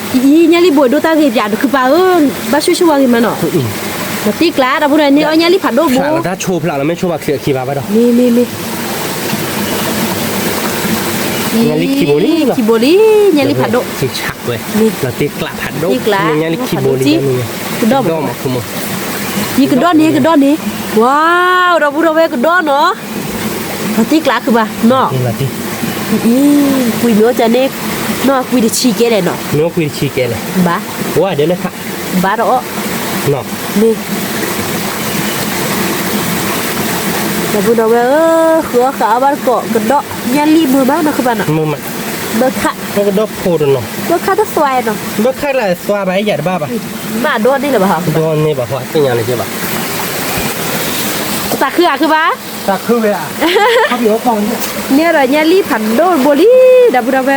ဒီၣ်နီၤ ပှၤတ့ကျးဃုဘၣ်နီၤ, အံၤ ကွံာ်မ့ၢ်အိၣ်ကန့ၣ်, နီၢ်ကွံာ်တဆံကဲလဲၣ်နီၤ, မ့ၢ်အိၣ်ကွံာ်တဆံကဲလဲၣ်, ဘၣ်, အိၣ်ဒၣ်လၢခါ, ဘၣ်တအီၣ်, မ့ၢ်, ဒီပုၢ်ဒီဝဲၢ်ဧၢ, ဃုအီၣ်ဃုအီဘၣ်တကိး ကဒီး, ညါလံမုာ်မးနီၤ ဃုဘၣ်နီၤ, မုာ်မး, ဘၣ်ခး, ကဒီးဖိတနီၤ, ဘၣ်ခးတသွါနီၤ, ဘၣ်ခးလၢသွါဘၣ်ယၤတဘၣ်ဘၣ်, မ့ၢ်ဒိၣ်န့ၢ်လၢၤဘၣ်ဟီ, ဒိၣ်န့ၢ်ဘၣ်ဟီ သ့ၣ်ညါလၢၤဘၣ်, သးခုဧါ ဃုဘၣ် သးခုဝဲဧါ, န့ၣ်ဒီးညါလံဖးဒိၣ်တဘိလံ, ဒီ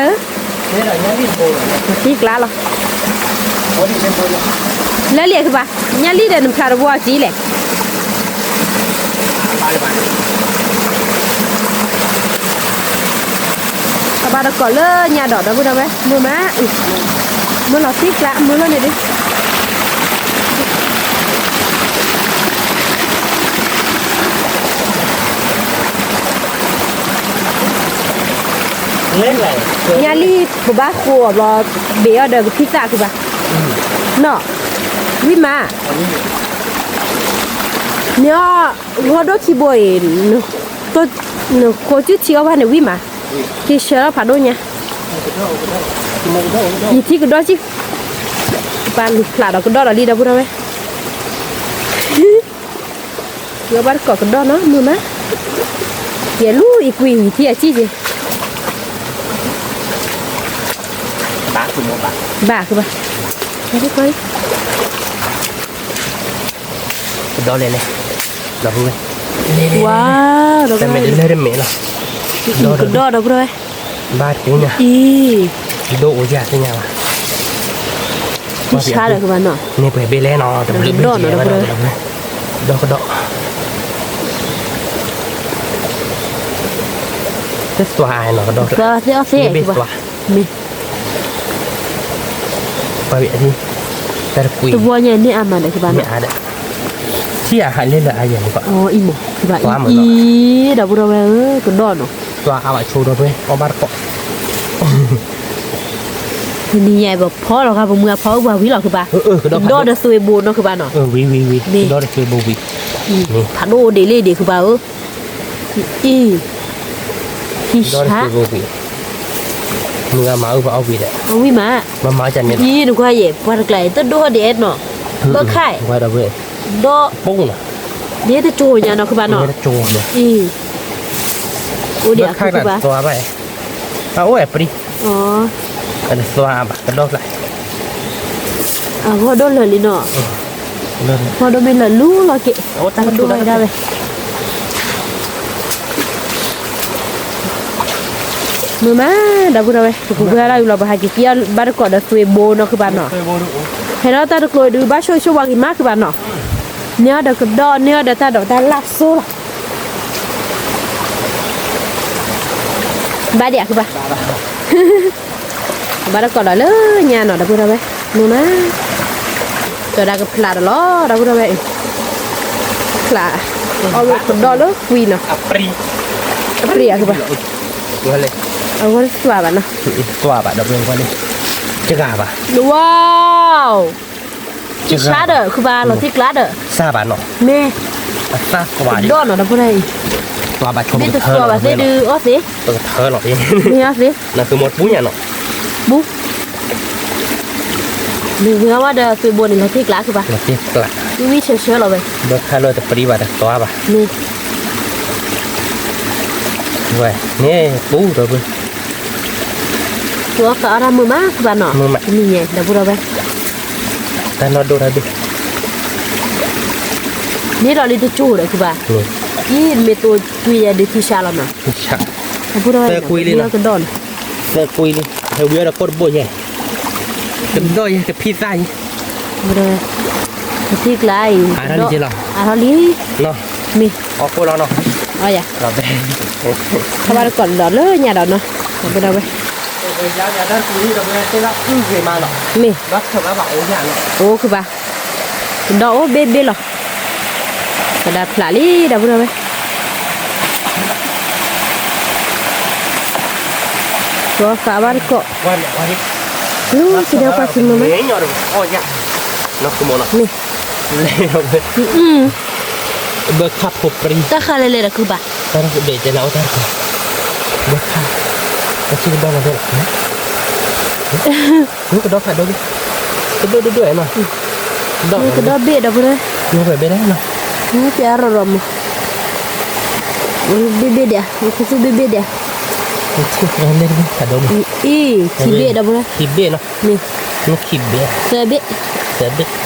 ပုၢ်ဒီဝဲၢ်ဧၢ, တ့ကျးလီၤ, လၢလံဃုဘၣ်, ညါလံဒီးနဖျးတဘိအစံလဲၣ် အဘၣ်တကိးလၢညါဒီး ဒီပုၢ်ဒီဝဲၢ် မုာ်မး, မုာ်လီၤတ့ကျး မုာ်လီၤန့ၣ်ဒုး ညါလံ ပဘၣ်ဃိအီၤဘျီ ဘ့ၣ်အီၤဒီးကဖံသၣ်ဃုဘၣ်, နီၢ်, ဝံၣ်မး, မ့ၢ်အီၤ ဂီၤဒိၣ်ခံဘိအံၤ, နဃိစုထံအီၣ်ဘၣ်န့ၣ်ဝံၣ်မး, က့ၤဆှၢလီၤဖးဒိၣ်ညါ, ယထံကဒီးစံး, ပၢ်လူၤဖျးဒီးကဒီးဒီးလံ ဒီပုၢ်ဒီဝဲၢ် ယဘၣ်တကိးကဒီးနီၤ မုာ်မး, ယလူၤအံၤကွံာ်ယထံအစံၣ်က့ၤ, ဘၣ်ဃုဘၣ်, ကဒီးလဲၣ်လဲၣ်, ဒီပုၢ်ဝဲၢ်, ဝါ, တမ့ၢ်တလၢတမ့ၢ်လီၤ, ကဒီးဒီပုၢ်ဝဲၢ်, ဘၣ်တပူၤညါ, အံၤ ဒိၣ်အိၣ်ယၤသ့ၣ်ညါဘၣ်. ထံဆါဒီးကဘၣ်နီၤ, မ့ၢ်ပှဲၤဘ့ၣ်လဲၣ်နီၤ, တဘျုးဘ့ၣ်ကဲဘၣ်ဒီး, ဒီကဒီး, တသွါနီၤ, ကဒီး, သွါသ့အီၣ်သ့, ဘ့ၣ်သွါ, မ့ၢ် ပှၤဘ့ၣ်အံၤ, တၢ်တကွံ, တဘျီညါန့ၣ်အါမးဒီးကဘၣ်နီၤ, ထံအဟးလၢလၢအါယၤန့ၣ်ဘၣ်, အံၤမ့ၢ်ကဘၣ်အံၤ, ဒီပုၢ်ဒီဝဲၢ်ဧၢ, ကဒီးနီၤ, သွါအါဘၣ်ဆိဒီပုၢ်ဝဲၢ် အီၣ်ဘၣ်တကိး တနံၤညါအံၤ ပဖီလီၤဃာ် ပမုၢ်အဖီအိၣ်ပှၤဝံၤလီၤ ခုဘၣ်, ကဒီးဒီးသွ့ဘိနီၤ ခုဘၣ်နီၤ, ဝံၤဝံၤဝံၤ, ကဒီးဒီးသွ့ဘိဝံၤ, ဖးဒိၣ်ဒ့လ့ၣ်ဒ့ ခုဘၣ်ဧၢ, အံၤ, ဟံၣ်ဆါ, မုၢ်ဂၤမၤအုၣ်ပှၤအီၣ်ဝံၤဒီး, အီၣ်ဝံၤမး, မၤမၤန့ၣ်, အံၤနကွၢ်ယဲၢ် ပှၤတကျါအံၤ တဒိၣ်ဒ့အဲၣ်နီၤ, ဘၣ်ခါ, ဒီး, ပူၤနီၤ, ဒ့တကၠိညါနီၤ ခုဘၣ်နီၤ, အံၤ, အိၣ်ဒံးအီၤ ခုဘၣ် အအိၣ်ဝဲပြံ, အသွါဘၣ် ကဒီးကျါ, အဂီၢ်ဒိၣ်လၢာ်လံနီၤ, ဂီၢ်ဒိၣ်မ့ၢ်လၢာ်လူလီၤက့ၤ, တၢ်ကတိၤဒၣ်ဝဲ, မုာ်မး, ဒီပုၢ်ဒီဝဲၢ် ပကကွၢ်ဒၣ်အံၤလီၤ ပဟးက့ၤက့ၤဘၣ်တကိးဒီးသွ့ဘိနီၤ ခုဘၣ်နီၤ, ဟဲဒီးတၢ်တကျိၤဒုး ဘၣ်ဆိၣ်ဆိၣ်ဝါဂ့ၤမး ခုဘၣ်နီၤ, န့ၢ်အီၤဒီးကဒီး န့ၢ်အီၤဒီးတၢ်ဒိးတၢ်လၢ်စိလီၤ ဘၣ်ဒံး ခုဘၣ်, ဘၣ်တကိးဒီးလၢညါနီၤ ဒီပုၢ်ဒီဝဲၢ်, မုာ်မး, ကၠီၤဒၣ်ကဖျးဒီးလီၤ ဒီပုၢ်ဒီဝဲၢ်, ဖျး, အီၣ်ဝဲကဒီးလၢကွံနီၤ, အပြံ, အပြံ ခုဘၣ်, အဝဲသွါဘၣ်နီၤ, သွါဘၣ်ဒီပုၢ်ဝဲၢ်, တဂၤဘၣ်, ဝါ ထံဆါဒီး ခုဘၣ်လီၤတံၢ်ကျါဒီး, စၢ်ဘၣ်နီၤ, မ့ၢ်, အသၣ်သွါဒီး, ဒီးနီၤ ဒီပုၢ်ဒီဝဲၢ်အံၤ, သွါဘၣ်ဆိ မ့ၢ်တသွါဘၣ်သ့ၣ်ဒုး အီၣ်သ့, ပကထၢလီၤ, မ့ၢ်အီၣ်သ့, နသုမီၤတပူညါနီၤ, ပူ, မ့ၢ်ဝံၤအဝဲဒီးသွ့ဘိန့ၣ် လီၤတံၢ်ကျါ ခုဘၣ်, လီၤတံၢ်ကျါ, ဝံၣ်ဆၢဆၢလီၤဝဲ, ဘၣ်ခါလၢတပရံဘၣ်တသွါဘၣ်, မ့ၢ် ဝဲ, န့ၣ်ပူဒီပုၢ်, သူအီၣ်ဃာ်အီၣ်တၢ်မုာ်မး ခုဘၣ်နီၤ, မုာ်မး, တနံၤညါ ဒီပုၢ်ဒီဝဲၢ်, တၢ်နီၢ်ဒိၣ်တၢ်ဒိၣ်, န့ၣ်ဒီးလံတကၠိၢ်ဒီး ခုဘၣ်, အံၤမ့ၢ်သိကွံာ်ယၤဒုးထံဆါလီၤနီၤ, ဒီပုၢ်ဒီဝဲၢ်, သၢကွံလံနီၤ, သၢကွံလံ, ဟဲဝံၤအီၤဒီးကိၢ်တဘိယဲၢ်, ကဒီးယဲၢ် ကဖံသၣ်ယဲၢ်, ကသံၣ်ကျါအံၤ, အါထီၣ်လံ, အါထီၣ်လံ, မ့ၢ်, အီၣ်ကိၢ်လီၤနီၤ, အီယၤ, ထီၣ်ဘၣ်တကိးဒီးလၢညါဒီးနီၤ, ဒီပုၢ်ဒီဝဲၢ်, မ့ၢ်, အိၣ်ခုဘၣ်, ကဒီးအိၣ်ဘ့ၣ်ဘ့ၣ်လီၤ, ကဒါဖျးလံ ဒီပုၢ်ဒီဝဲၢ်, ကီဃာ်ဘၣ်တကိး, က့ၤဒီးကွၢ်စံမုာ်မး, မ့ၢ် ဘၢခၣ်ဖိပြံ, တၢ်ဃာ်လဲၤလဲၤဒီး ခုဘၣ်, တၢ်ဘ့ၣ်တဲနၤအိၣ်တၢ်တက့ၢ်, ဘၢခၣ်, တၢ်ဆံကဒီးလီၤဘဲလီၤ, ကဒီးဖးဒိၣ်, ကဒိၣ်ဒိၣ်ဒိၣ်နီၤ, ကဒီးဘ့ၣ်ဒီပုၢ်ဒီဝဲၢ်, ဘ့ၣ်ဘ့ၣ်ဒီးနီၤ, ပျဲအါရီၤရီၤမး, ဘ့ၣ်ဘ့ၣ်ဒဲး, ခူသူၣ်ဘ့ၣ်ဘ့ၣ်ဒဲး, အံၤ, ခံဘ့ၣ်ဒီပုၢ်ဒီဝဲၢ်, ခံဘ့ၣ်နီၤ, မ့ၢ်, ခံဘ့ၣ်, သၢဘ့ၣ်, သၢဘ့ၣ်, ထီၣ်ဝဲဝဲဒီးတစ့ၢ်ဖိနီၤ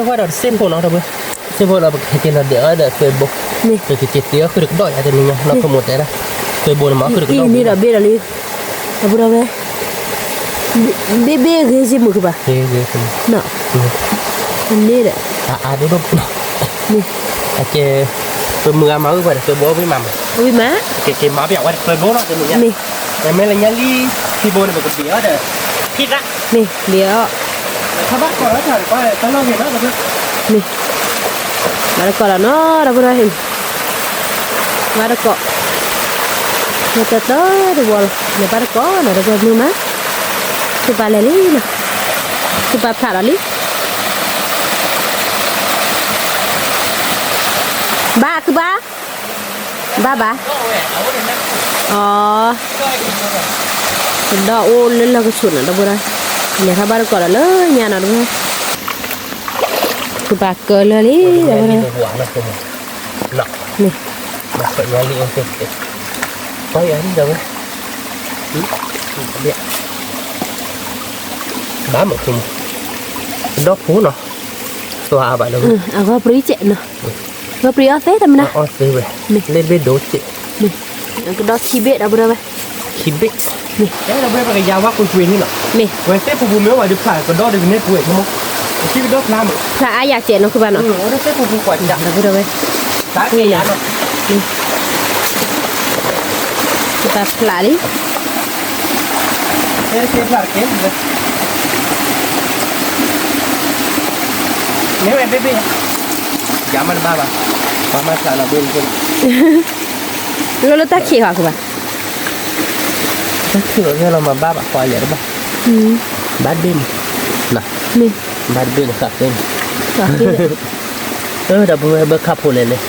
ဒီပုၢ်, စ့ၢ်ဖိလီၤ ပကဟဲက့ၤလီၤဒဲးအီၤဒီးသွ့ဘိ, ပကက့ၤတ့အီၤဃုာ်တကဒီးယၤတနံၤညါ နီၢ်ခိမိၣ်တဲဒၣ်, သွ့ဘိန့ၣ်မၤဃုာ်တကဒီး, အံၤန့ၣ်ဒီးဘ့ၣ်ဒီးလံ, ဒီပုၢ်ဒီဝဲၢ်, ဘ့ၣ်ဘ့ၣ်ဂ့ၤစ့ၢ်မုာ်ခုဘၣ်, န့ၣ်ဒီး, အါဒိၣ်ဒိၣ်, အကဲ, ပမုၢ်ဂၤမၤအုၣ်ပှၤဒီးသွ့ဘိအီၣ်ဝံၣ်မးမး, ဝံၣ်မး, ကက့ၤမၤပျဲဝဲဒီးသွ့ဘိလီၤတနံၤညါ, မ့ၢ်လၢညါလံ, ခံဘိန့ၣ် ပကဘ့ၣ်အီၤဒီး, ဖံသၣ်, မ့ၢ်ဘ့ၣ်အီၤ, မ့ၢ်, ဘၣ်တကိးလီၤနီၤ ဒီပုၢ်ဒီဝဲၢ်, ဘၣ်တကိး, မ့ၢ်တတၢၢ်တဝီလီၤ လဲၤဘၣ်တကိးနီၤ ဒီပုၢ်ဒီဝဲၢ်မုာ်မး, သုပၢ်လဲၤလံနီၤ, သုပၢ်ဖျးဒီးလံ, ဘၣ်ခုဘၣ် ဘၣ်ဘၣ်, အီ, ကဒီးအိၣ်လၢလၢကဆူးနီၤ ဒီပုၢ်ဒီဝဲၢ်, လဲၤထီၣ်ဘၣ်တကိးဒီးလၢညါနီၤ ဒီပုၢ်ဒီဝဲၢ်, သုပၢ်ကၢလၢလံ ဒီပုၢ်ဒီဝဲၢ်, မ့ၢ်, ဘၣ်မုာ်, ကဒီးဖိနီၤ, သွါဘၣ်လၢ, အဂီၢ်ပြံကဲးနီၤ, အဂီၢ်ပြံအီၣ်သ့တမနၤ, အီၣ်သ့ဝဲ, မ့ၢ်, လ့ၣ်ဘ့ၣ်ဒိကဲး, မ့ၢ်, ကဒီးခံဘ့ၣ် ဒီပုၢ်ဒီဝဲၢ်, ခံဘ့ၣ်, မ့ၢ် အဲၣ်ဒိးဝဲပကယၤဝါကွ့ၢ်ကွ့ၢ်န့ၣ်လီၤ. မ့ၢ် ဝဲသ့ၣ်ပူၤပူၤမ့ၢ်အိၣ်ဘၣ်ဒုးဖျးကဒီးဒုးကန့ၢ်ပှဲၤဆိကမိၣ်, ပထံၣ်ကဒီးဖျါမး, ဖျးအါယၤစဲးနီၤ ဃုဘၣ်နီၤ, အိၣ်ဒီးသ့ၣ်ပူၤပူၤကွၢ်စး, တၢ်က့ၤယၤနီၤ, မ့ၢ် ပတၢ်ဖျးလံ, ကဲကဲဖျးကဲ, မ့ၢ်ဝဲဘ့ၣ်ဘ့ၣ်, ယၤမ့ၢ်တဘၣ်ဘၣ်, ပှၤမၤဖျးနီၤဘ့ၣ်န့ၣ်, လၢလၢတၢ်ခံးဟီၤဃုဘၣ် တၢ်ခံးလီၤဖဲလီၤမၤဘၣ်ဘၣ် ပှၤယၤတဘၣ်, ဘၣ်တဘ့ၣ်မး, မ့ၢ် ဘၣ်တဘ့ၣ်န့ၣ် ဃးသ့န့ၣ်, ဃးသ့န့ၣ်, ဒီပုၢ်ဝဲၢ်ဘၣ်ခးဖိလဲၣ်လဲၣ်,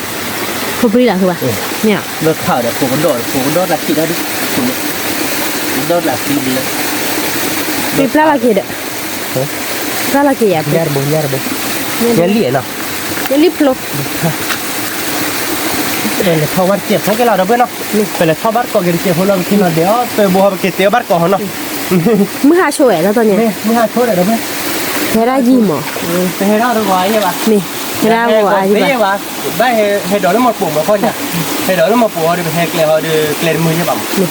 ဖိပြံလၢဃုဘၣ်, မ့ၢ် ဘၣ်ခးဒီးဖိကဒီး ဖိကဒီးတၢ်ခံးတၢ်ဒုး, ကဒီးတၢ်သံလၢ, ပျၢ်လီၤက့ၤဒီး, ပျၢ်လီၤက့ၤယၤ, ညၣ်တဘိ ညၣ်တဘိ, ညၣ်လံၣ်နီၤ, ညၣ်လံၣ်ဖျိ ပလဲၤထီၣ်ဘၣ်တစဲးဖိက့ၤလီၤ ဒီပုၢ်ဝဲၢ်နီၤ, ပလဲၤထီၣ်ဘၣ်တကိးက့ၤတစဲးဖိလီၤ ပက့ၤလီၤဒဲးအီၣ်သွဲဘိဟီ ပက့ၤတဲဘၣ်တကိးဟီနီၤ, မုၢ်ဟါဆိဝဲလီၤတၢ်ညါ, မုၢ်ဟါဆိဒီး ဒီပုၢ်ဝဲၢ်, ဟဲဒၣ်ယံာ်မး, ပဟဲဒၣ်တဂီၤအါယဲဘၣ်, မ့ၢ် ဟဲဒၣ်ဂီၤအါယဲဘၣ်, ဘၣ်ဟဲဒိးလၢမီၢ်ပိာ်မးခီညါ, ဟဲဒိးလၢမီၢ်ပိာ်ဟီဒီး ပဟဲကျဲဟီဒီး ကျဲတမုာ်ယဲဘၣ်မး, မ့ၢ်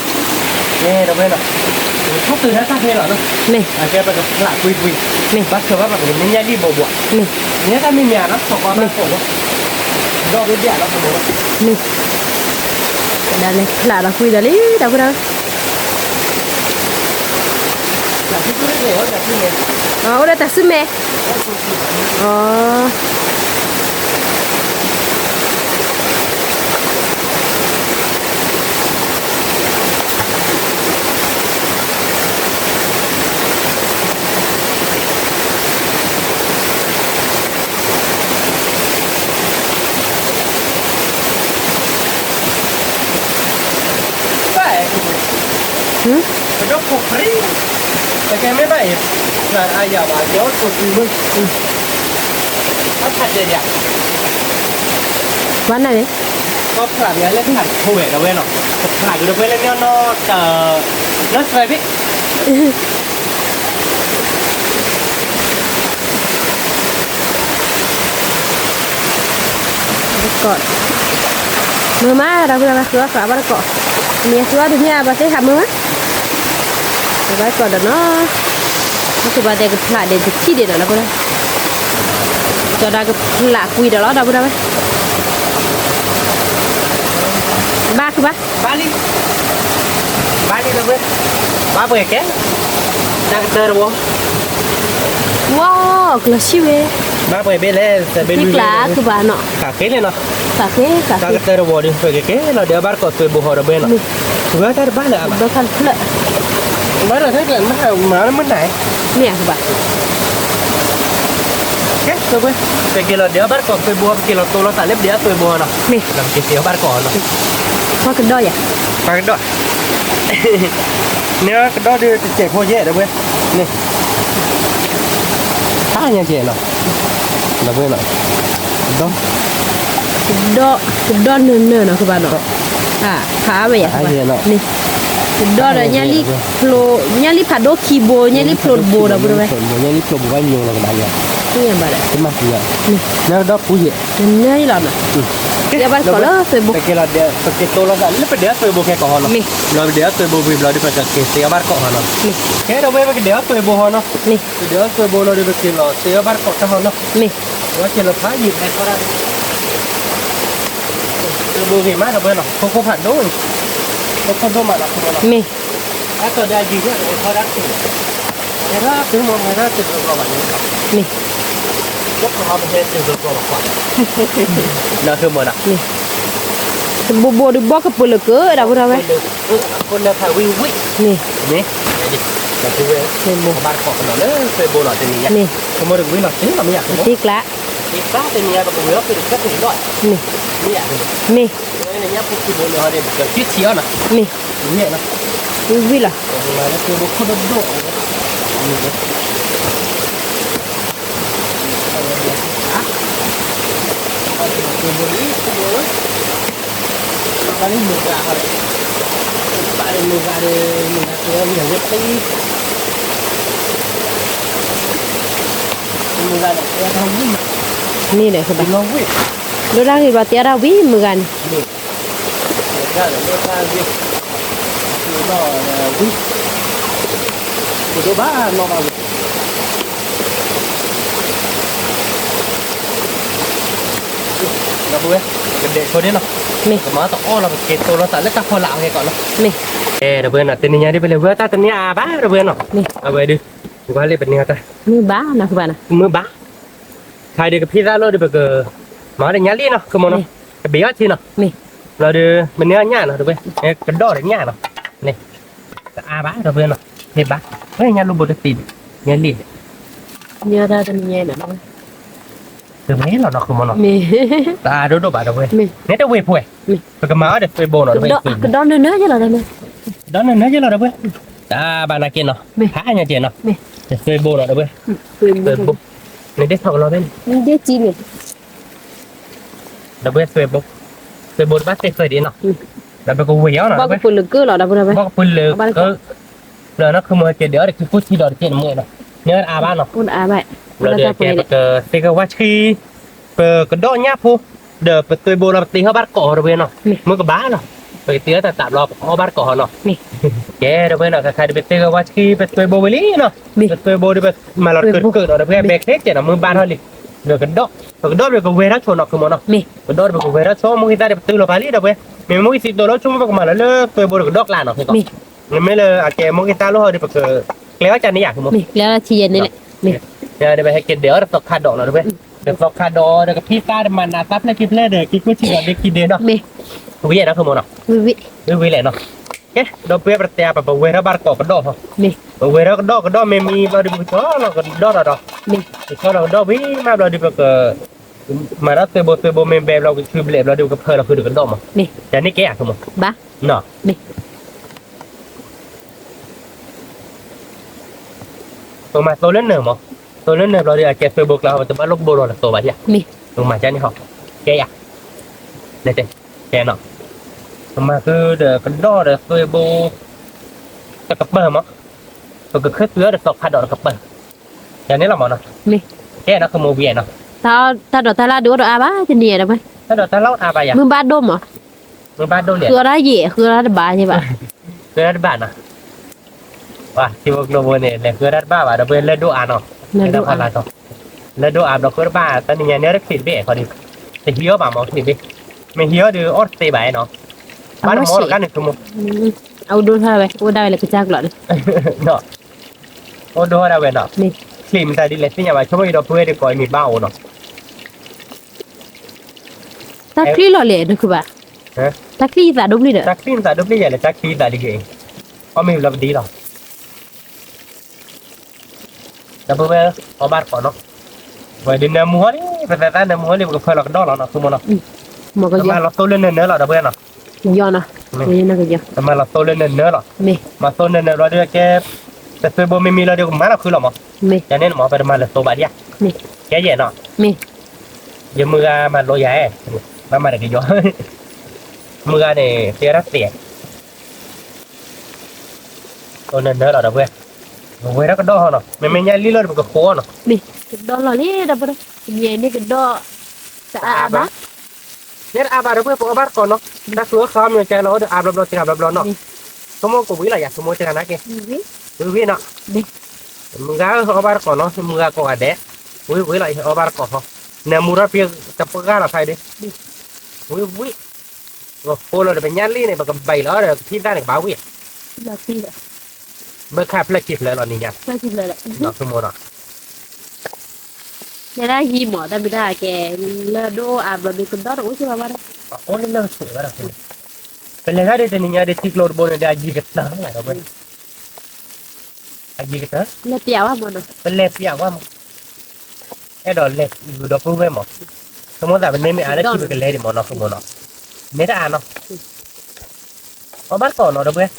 ကဲ ဒီပုၢ်ဝဲၢ်နီၤ, ပကထီၣ်သုးတၢ်တၢ်ဖဲလီၤနီၤ, မ့ၢ် အကဲပကဖျးကွံာ်ကွံာ်, မ့ၢ် ဘၣ်ဆၢဘၣ်ပကန့ၢ်ညၣ်လံၣ်ဘိဘိ, မ့ၢ် မ့ၢ်တၢ်မ့ၢ်မ့ၢ်ဧါနီၤ ဆိးကီးဘၣ်ကိးဘိ, ဒီးဘ့ၣ်ဘ့ၣ်လီၤ မ့ၢ် ဒ်လဲၣ် ဖျးဒီးကွံာ်ဒီးလံ ဒီပုၢ်ဝဲၢ်, အိၣ်ဒီးတၢ်စုမဲ, အိၣ် ပဒိၣ်ခိၣ်ပြံ, ပကဲမ့ၢ်ဘၣ်အံၤ, ဖျးအါယၤဘၣ် ယအိၣ်ခိၣ်ပြံမုၢ်, ဘၣ်ဖးတဲဒၣ်, ဘၣ်န့ၣ်, ကဖျးက့ၤလၢဖျးတခိၣ်ဝဲဒီပုၢ်ဝဲၢ်နီၤ, ကဖျးက့ၤဒီပုၢ်ဝဲၢ်လၢမ့ၢ်နီၢ်တၢ်, နီၢ်သၢဘ့ၣ် ကီး, မုာ်မး ဒီပုၢ်ဝဲၢ် ဃုအီၣ်ဃုအီဘၣ်တကိး, မ့ၢ်ဃုအီၣ်တမ့ၢ်အဘၣ်သ့ၣ်ဟးမုာ်မး, ဘၣ်တကိးဒီးနီၤ, မ့ၢ်ဃုဘၣ်သ့ၣ်ကဖျးဒံးတထံၣ်ဒံးနီၤ ဒီပုၢ်ဝဲၢ်, ကၠီဒၣ်ကဖျးကွံာ်ဒီးလီၤ ဒီပုၢ်ဝဲၢ်, ဘၣ်ဃုဘၣ် ဘၣ်လံ, ဘၣ်လံဒီပုၢ်ဝဲၢ်, ဘၣ်ပှဲၤကဲ, တၢ်ကတၢၢ်တဝီ, ဝီ, ကျီၤဆံၣ်ဝဲ, ဘၣ်ပှဲၤဘ့ၣ်လဲၣ်, သၢဘ့ၣ်လွံၢ်ဘ့ၣ်, ဃုဘၣ်နီၤ, ဃးဃ့လံနီၤ, ဃးဃ့, တၢ်ကတၢၢ်တဝီဒီး ပကကဲလီၤဒဲးဘၣ်တကိးသွဲဘိဟီဒီပုၢ်ဝဲၢ်နီၤ, ဝဲတၢ်တဘၣ်လၢၤအဘၣ်, ဘၣ်ဒီးတၢ်ကျဲမၤမၤလၢမုၢ်နၤ, မ့ၢ်ဃုဘၣ် ကဲ သွဲဘိ, ပက့ၤလီၤဒဲးဘၣ်တကိးသွဲဘိ ပက့ၤလီၤတိလီၤသးလၢပဒဲးသွဲဘိနီၤ, မ့ၢ် ပက့ၤတဲဘၣ်တကိးနီၤ, ပှၤကဒီးယၤ, ပှၤကဒီး, န့ၣ်ကဒီးဒုးတစဲးဖိယဲၢ်ဒီပုၢ်ဝဲၢ်, န့ၣ်, တၢ်ညါကဲနီၤ, ဒီပုၢ်ဝဲၢ်နီၤ, ဒီး, ဒီး, ကဒီးနၢၤနၢၤနီၤ ကဘၣ်နီၤ, ဖးဝဲယၤ, န့ၣ်, ကဒီးဒီးညၣ်လံၣ်ဖျိ, ညၣ်လံၣ်ဖးဒိၣ်ခံဘိ ညၣ်လံၣ်ဖျိတဘိဒီပုၢ်ဝဲၢ်, ညၣ်လံၣ်ဖျိဘိဘၣ်ညိလီၤကဒါယၤ, တမၤသံယၤ, နကဒီးပူၤယဲၢ်, နၢၤလီၤနီၤ, ကဲဘၣ်တကိးလၢသွဲဘိ, ပက့ၤလီၤဒဲး ပက့ၤတိလီၤသးလၢပဒဲးသွဲဘိခဲကိးဟီနီၤ, ဘျီပဒဲးသွဲဘိဝံၤဘျီဒီး ပကက့ၤတဲဘၣ်တကိးဟီနီၤ, ကဲဒီပုၢ်ဝဲၢ် ပကဒဲးသွဲဘိဟီနီၤ, ပဒဲးသွဲဘိလီၤဒီးပက့ၤလီၤတဲဘၣ်တကိးတၢ်ဟီနီၤ, မ့ၢ်, ဝဲက့ၤလီၤဖးယံာ်ဖဲထီဒါ တဘိဂ့ၤမး ဒီပုၢ်ဝဲၢ်နီၤ, ခိခိၣ်ဖးဒိၣ်အံၤ, ခိခိၣ်ဒိၣ်မးလီၤ ခိမးလီၤ, မ့ၢ်, အကဒီးအယံၤဒၣ် ဟဲထီဒါတချုး, ဟဲထီဒါတချုးမး ဟဲထီဒါတချုးကီးဘၣ်န့ၣ်, မ့ၢ်, လၢပဟဲတချုးကီးဘၣ်ကွၢ်, ဒီးမ့ၢ်, တဘိဘိဒီးဘီကပၢၤလၢကၢ ဒီပုၢ်ဝဲၢ်, အဃိလၢဖးဝံၣ်ဝံၣ်, မ့ၢ်, မ့ၢ်, ဒီပုၢ်ဝဲၢ်, ဘၣ်တကိးကဒီးလၢသွဲဘိလီၤတနံၤညါ, ဆိကမိၣ်တကဝံၣ်လီၤသ့လီၤ မ့ၢ်ယၤ, သ့ကျး သ့ကျး တနံၤညါ ပကဝံၤအီၣ်ဖုးတကဲဖုးလီၤ, မ့ၢ်, မ့ၢ်, မ့ၢ်, ညါပူၤဖုးဘိန့ၣ်ဟီဒီး ပကက့ၤထံၣ်အီၤနီၤ, မ့ၢ်, ဝံၣ်လီၤ, ဝံၣ်လီၤ, မ့ၢ်လၢသွဲဘိခိၣ်ဒိၣ်ဒိၣ်, မ့ၢ်, ဘၣ်လံမုၢ်ဂၤ, ဘၣ်လံမုၢ်ဂၤဒီး မုၢ်ဂၤတဲအီၤဝံၤအဝဲသ့, မုၢ်ဂၤဒီးတဲအီၤဝံၤ, မ့ၢ်ဒီး လီၤဝံၤ, ဒိၣ်တၢ်ဂ့ၤဘျီတဲအီၤဒၣ်ဝံၤ မုၢ်ဂၤန့ၣ်, မ့ၢ်, ဒိၣ်တၢ်ဂ့ၤ, ဒီးဝံၤ ပဒိၣ်ဘၣ်နီၢ်ဘၣ်ဝံၤ ဒီပုၢ်ဝဲၢ်, ပကဒဲးဆိန့ၣ်လီၤ. မ့ၢ်ကမၤတအီၣ်လီၤ ပက့ၤတိၢ်လီၤသးလၢတၢ်ဖီလာ်အဂ့ၢ်ကီးလီၤ. မ့ၢ်, အဲ ဒီပုၢ်ဝဲၢ်နီၤ တနံၤညါဒ်ပလဲၤဝဲတၢ်တနံၤအါဘၣ် ဒီပုၢ်ဝဲၢ်နီၤ. မ့ၢ်, အဝဲဒုး ဝါလ့ပန့ၢ်တၢ် မ့ၢ်ဘၣ်နီၤ ကဘၣ်နီၤ မ့ၢ်ဘၣ် ခါဒုးကဖံသၣ်လီၤဒုး ပကမၤအီၣ်ဒီးညၣ်လံနီၤ ကမိၢ်နီၤ, မ့ၢ်, ကဘ့ၣ်အီၣ်ဆံနီၤ, မ့ၢ်, လီၤဒုး မ့ၢ်န့ၢ်အီၣ်ညၣ်နီၤ ဒီပုၢ်ဝဲၢ်, ကဒီၣ်ဒီးညၣ်နီၤ, န့ၣ်, တအါဘၣ် ဒီပုၢ်ဝဲၢ်နီၤ, မ့ၢ်ဘၣ်, ဝဲညၣ်လိၣ်ဘိတသ့ဒံး, ညၣ်လံ, ညၣ်တၢ်တနံၤညါနီၤ တဝဲလီၤနီၤ ကမိၢ်နီၤ, မ့ၢ်, တအါဒိၣ်ဒိၣ်ဘၣ် ဒီပုၢ်ဝဲၢ်, မ့ၢ်, မ့ၢ်တဝ့ၢ်ဖိဝဲ, မ့ၢ်, ပကမၤအီၣ်ဒီးသွဲဘိနီၤ ဒီပုၢ်ဝဲၢ်, ကဒီၣ်နၢၤနၢၤယဲလီၤ ဒီပုၢ်ဝဲၢ်, ကဒီၣ်နၢၤနၢၤယဲလီၤ ဒီပုၢ်ဝဲၢ်, တအါဘၣ်နာ်က့နီၤ, မ့ၢ်, ဖးညါက့နီၤ, မ့ၢ်, သွဲဘိနီၤ ဒီပုၢ်ဝဲၢ်, သွဲဘိ, နဒ့ထီၣ်ကလီဖဲန့ၣ်, နဒ့ကံန့ၣ် ဒီပုၢ်ဝဲၢ် သွဲဘိ, သွဲဘိတဘၣ်သ့ၣ်ဃၢၤဒံးနီၤ, ဒီးပကဝ့ၢ်အီၤနီၤ ဘီကပၢၤလၢကၢလီၤ ဒီပုၢ်ဝဲၢ်, ဘီကပၢၤလၢကၢ, လၢနီၢ် ခီမီကဲဒဲးအီၤဒီး ခံကိၢ်ထံဒီးတကဲနမ့ၢ်နီၤ, မ့ၢ်အါဘၣ်နီၤ, လီၤဒီးကဲပကသ့ၣ်ကဝါဆှံ, ပကဒီၣ်ညၣ်ဖိ, ဒီးပသွဲဘိလီၤ ပတ့ဟီၣ်ဘၣ်တကိး ဒီပုၢ်ဝဲၢ်နီၤ, မ့ၢ်ကဘၣ်နီၤ, ပကတ့ဟီၣ်တၢ်သးဘျီ ပကအီၣ်ဘၣ်တကိးဟီနီၤ, ကဲ ဒီပုၢ်ဝဲၢ်နီၤ ခါခါဒုး ပသ့ၣ်ကဝါဆှံ ပသွဲဘိဝံၤလံနီၤ, ပသွဲဘိဒုး ပမၤလီၤတကၢတကၢဒီး ဒီပုၢ်ဝဲၢ် ဘဲချ့ကဲနီၤ မ့ၢ်ဘၣ်ထီၣ်လံ, ဒီးကဒီၣ်, ပကဒီၣ်ဒီးကဝဲၤထီၣ်ဆိနီၤ ကမိၢ်နီၤ, ကဒီၣ်ဒီးပကဝဲၤထီၣ်ဆိ မိၢ်ဂံၢ်သၣ်ဒီးပတုၤလီၤပာ်လံ ဒီပုၢ်ဝဲၢ်, မ့ၢ်မိၢ်ဂံၢ်သံတိၤလီၤဆိ ပကမၤလီၤလၢသွဲဘိဒီးကဒီၣ်ကျါနီၤ, မ့ၢ်, မ့မ့ၢ်လၢအကဲမိၢ်ဂံၢ်သၣ်လိၣ်ဟီဒီး ပကကျဲအီၣ်ကန့ၣ်ယါ ကမိၢ်, ဒီးပဟဲက့ၤဒဲးအီၤဒီးသီခါဒီးနီၤ ဒီပုၢ်ဝဲၢ်, ဒီးသီခါဒီး ဒီးကဖံသၣ်ဒီးမၤနးသၣ်ဖျၢၣ်ခံဖျၢၣ်ဒီး က့ၤကိၢ်ဆံဒီး ဒ့ခံဒ့နီၤ, ဝံၤနီၤ ကမိၢ်နီၤ, ဝံၤဝံၤလဲၣ်နီၤ, ကဲ ဒီပုၢ်ဝဲၢ် ပတဲပဝဲၤထီၣ်ဘၣ်တကိးကဒီၣ်ဟီ, ပဝဲၤထီၣ်ကဒီၣ်ကဒီၣ် မ့မ့ၢ်ဘျီဒုး ပကဆီလီၤကဒီၣ်ဒီးဒီး, ပဆီလီၤကဒီၣ်ဝံၤမးဘျီဒုး ပက မၤထီၣ်သွဲဘိ သွဲဘိမ့ၢ်ဘဲဘျီ ကဆူဘျဲၣ်ဘျီဒုး ပကဖၢလီၤဃုာ်ဒီးကဒီၣ်မး, ယၤန့ၣ်ကဲယါ ကမိၢ်, ဘၣ်, ပမၤသိလၢနၢၤမး, သိလၢနၢၤဘျီဒုး အကဲသွဲဘိကျါ ပတဘၣ်လိၣ်ဘိလီၤတသိးဘၣ်ယါ, ပမၤကန့ၣ်ဟီ, ကဲယါ, ကဲနီၤ, ပမၤဃုာ်ဒီးကဒီၣ်ဒီးသွဲဘိ တကပၤမး, ပကခၢၣ်သွဲအီၤဒီးသီခါဒီးတကပၤ, ယၤန့ၣ်လီၤမးနီၤ, ကဲနီၤ ကမိၢ်ဝံၤနီၤ, တၢ်ဒိးတၢ်လၢ်ဒုးအိၣ်ဒီးအါဘၣ်တနံၤဒီး, တၢ်ဒိးတၢ်လၢ်အိၣ်အါဘၣ်ယါ, မုၢ်ဘၣ်ဒိၣ်မး, မုၢ်ဘၣ်ဒိၣ်န့ၣ်, ဃုအီၣ်တၢ်ယံာ် ဃုအီၣ်တၢ်တဘၣ်ယါဘၣ်, ဃုအီၣ်တၢ်တဘၣ်နီၤ, ဝါထံဖိကျိဖိန့ၣ် လဲၤဃုအီၣ်တၢ်တဘၣ်ဘၣ် ဒီပုၢ်ဝဲၢ် လၢဒိၣ်အါနီၤ, လၢဒိၣ်အါဘျီဃုတဘၣ် တနံၤညါန့ၣ် တချံးတဘ့ၣ်ခီဒုး, တဟံးအီၣ်ဘၣ်မးချံးတဘ့ၣ်, မ့ၢ်ဟံးအီၣ်ဒုးအီၣ်တသ့ဘၣ်နီၤ, ဘၣ်တမီတခါန့ၣ် ဆိကမိၣ်, အအိၣ်ဒိၣ်ထီၣ်ဝဲ အိၣ်ဒၣ်ဝဲလၢကစၢ်ကျီးန့ၣ်, အိၣ်ဒိၣ်ထီၣ်ဒၣ်ဝဲနီၤ, ချံးမတၤဒ်လဲၣ်သ့ၣ်ညါဘၣ် ဆိကမိၣ်အံၤဒီပုၢ်ဝဲၢ်ဒုးကိးအံၤမ့ၢ်ဘၣ်အိၣ်နီၤ တၢ်ချံလီၤလဲၣ် နခုဘၣ်, တၢ်ချံသးဒိၣ်ပျံၤဒီး, တၢ်ချံသးဒိၣ်ပျံၤယၤလဲၣ် တၢ်ချံသးဒ်က့ၤ, အီၣ်မ့ၢ်ဘျီပဒ်လီၤ, ဒီပုၢ်ဝဲၢ် အီၣ်ဘၣ်တကိးနီၤ, ဝဲဒုးနၢမူဟီန့ၣ် ပသဲသၣ်နၢမူဟီန့ၣ် ပကဖၢလီၤကဒီၣ်လီၤနီၤ ဆိကမိၣ်နီၤ, တမၤလီၤသိလၢနၢၤနၢၤလီၤ ဒီပုၢ်ဝဲၢ်နီၤ, တမၤလီၤသိလၢနၢၤနၢၤလီၤ, မၤသိနၢၤနၢၤဘျီဒုးကဲ, တသွဲဘိမ့မ့ၢ်လီၤဒုးကမၤလီၤဃုလီၤမး, ယၤန့ၣ်မး ပတမၤလၢသိဘၣ်ဒံးဧါ, ကဲယဲၢ်နီၤ, ယမုၢ်ဂၤမၤလိယၤ, ဘၣ်မၤတကယီ, မုၢ်ဂၤန့ၣ် သ့တၢ်သ့ သိနၢၤနၢၤလီၤ ဒီပုၢ်ဝဲၢ်, ပဝဲဒၣ်ကဒီၣ်ဟီနီၤ မ့မ့ၢ်ညၣ်လံလီၤဒီး ပကဃိအီၤနီၤ, ကဒီၣ်လီၤလံ ဒီပုၢ်ဝဲၢ်, တနံၤအံၤန့ၣ်ကဒီၣ်, တအါဘၣ်, န့ၣ်တအါဘၣ် ဒီပုၢ်ဝဲၢ် ပအီၣ်ဘၣ်တကိးနီၤ, တၢ်သူအီၣ်ဃာ်အီၣ်မ့ၢ်ကဲလီၤ အိၣ်ဒီးအါဘျီဘျီ တဂၤဘျီဘျီနီၤ, ဆိကမိၣ်ကဝံၤလီၤယၤ ဆိကမိၣ်တဂၤနာ်က့, ဝံၤဝံၤနီၤ, မုၢ်ဂၤဧၢ အီၣ်ဘၣ်တကိးနီၤ မုၢ်ဂၤကိးဂၤဒဲး, ဝံၤဝံၤလီၤ အီၣ်ဘၣ်တကိးဟီ, နၢမူထီၣ်ဖဲတပှၢ်လီၤခါအံၤဒုး, ဝံၤဝံၤ ပဃိလီၤဒီးပညၣ်လံန့ၣ် ပကဘံၣ်လီၤဒီး ကဖံသၣ်န့ၣ် ကဘၣ်ဝံၣ်, ဘၢခါဖျၢၣ်ခံဖျၢၣ်လီၤနံၤညါ, ဆိကမိၣ်နီၤ, ယဲဒၣ်ယံၤမး တၢ်မ့ၢ်တၢ်ကဲ, လၢဒိၣ်အါဘျီဒုးကဒီၣ်တအိၣ်စ့ၢ်ကီးဘၣ်ဒီး, အိၣ်လၢလၢကဆူးဘၣ်ဒီး, ပလဲၤတၢ်ဒုးတနံၤညါဒုး ထံကျိတဘိန့ၣ်ဒီး အယံၤကတၢၢ်လီၤ ဒီပုၢ်ဝဲၢ် အယံၤကတၢၢ်, လဲၤပျးဝဲမးနီၤ, ပလဲၤပျးဝဲမး, အဲၣ်ဒိးလဲၤဃုာ်ဒီပုၢ်ဝဲၢ်မး, ဆိကမိၣ်သးပန့ၢ်မ့ၢ်အါလၢခံပကလဲၤဒံးမးနီၤ ဆိကမိၣ်နီၤ, န့ၣ်တအါနီၤ, အီၣ်ဘၣ်တကိးနီၤ ဒီပုၢ်ဝဲၢ်, စရ့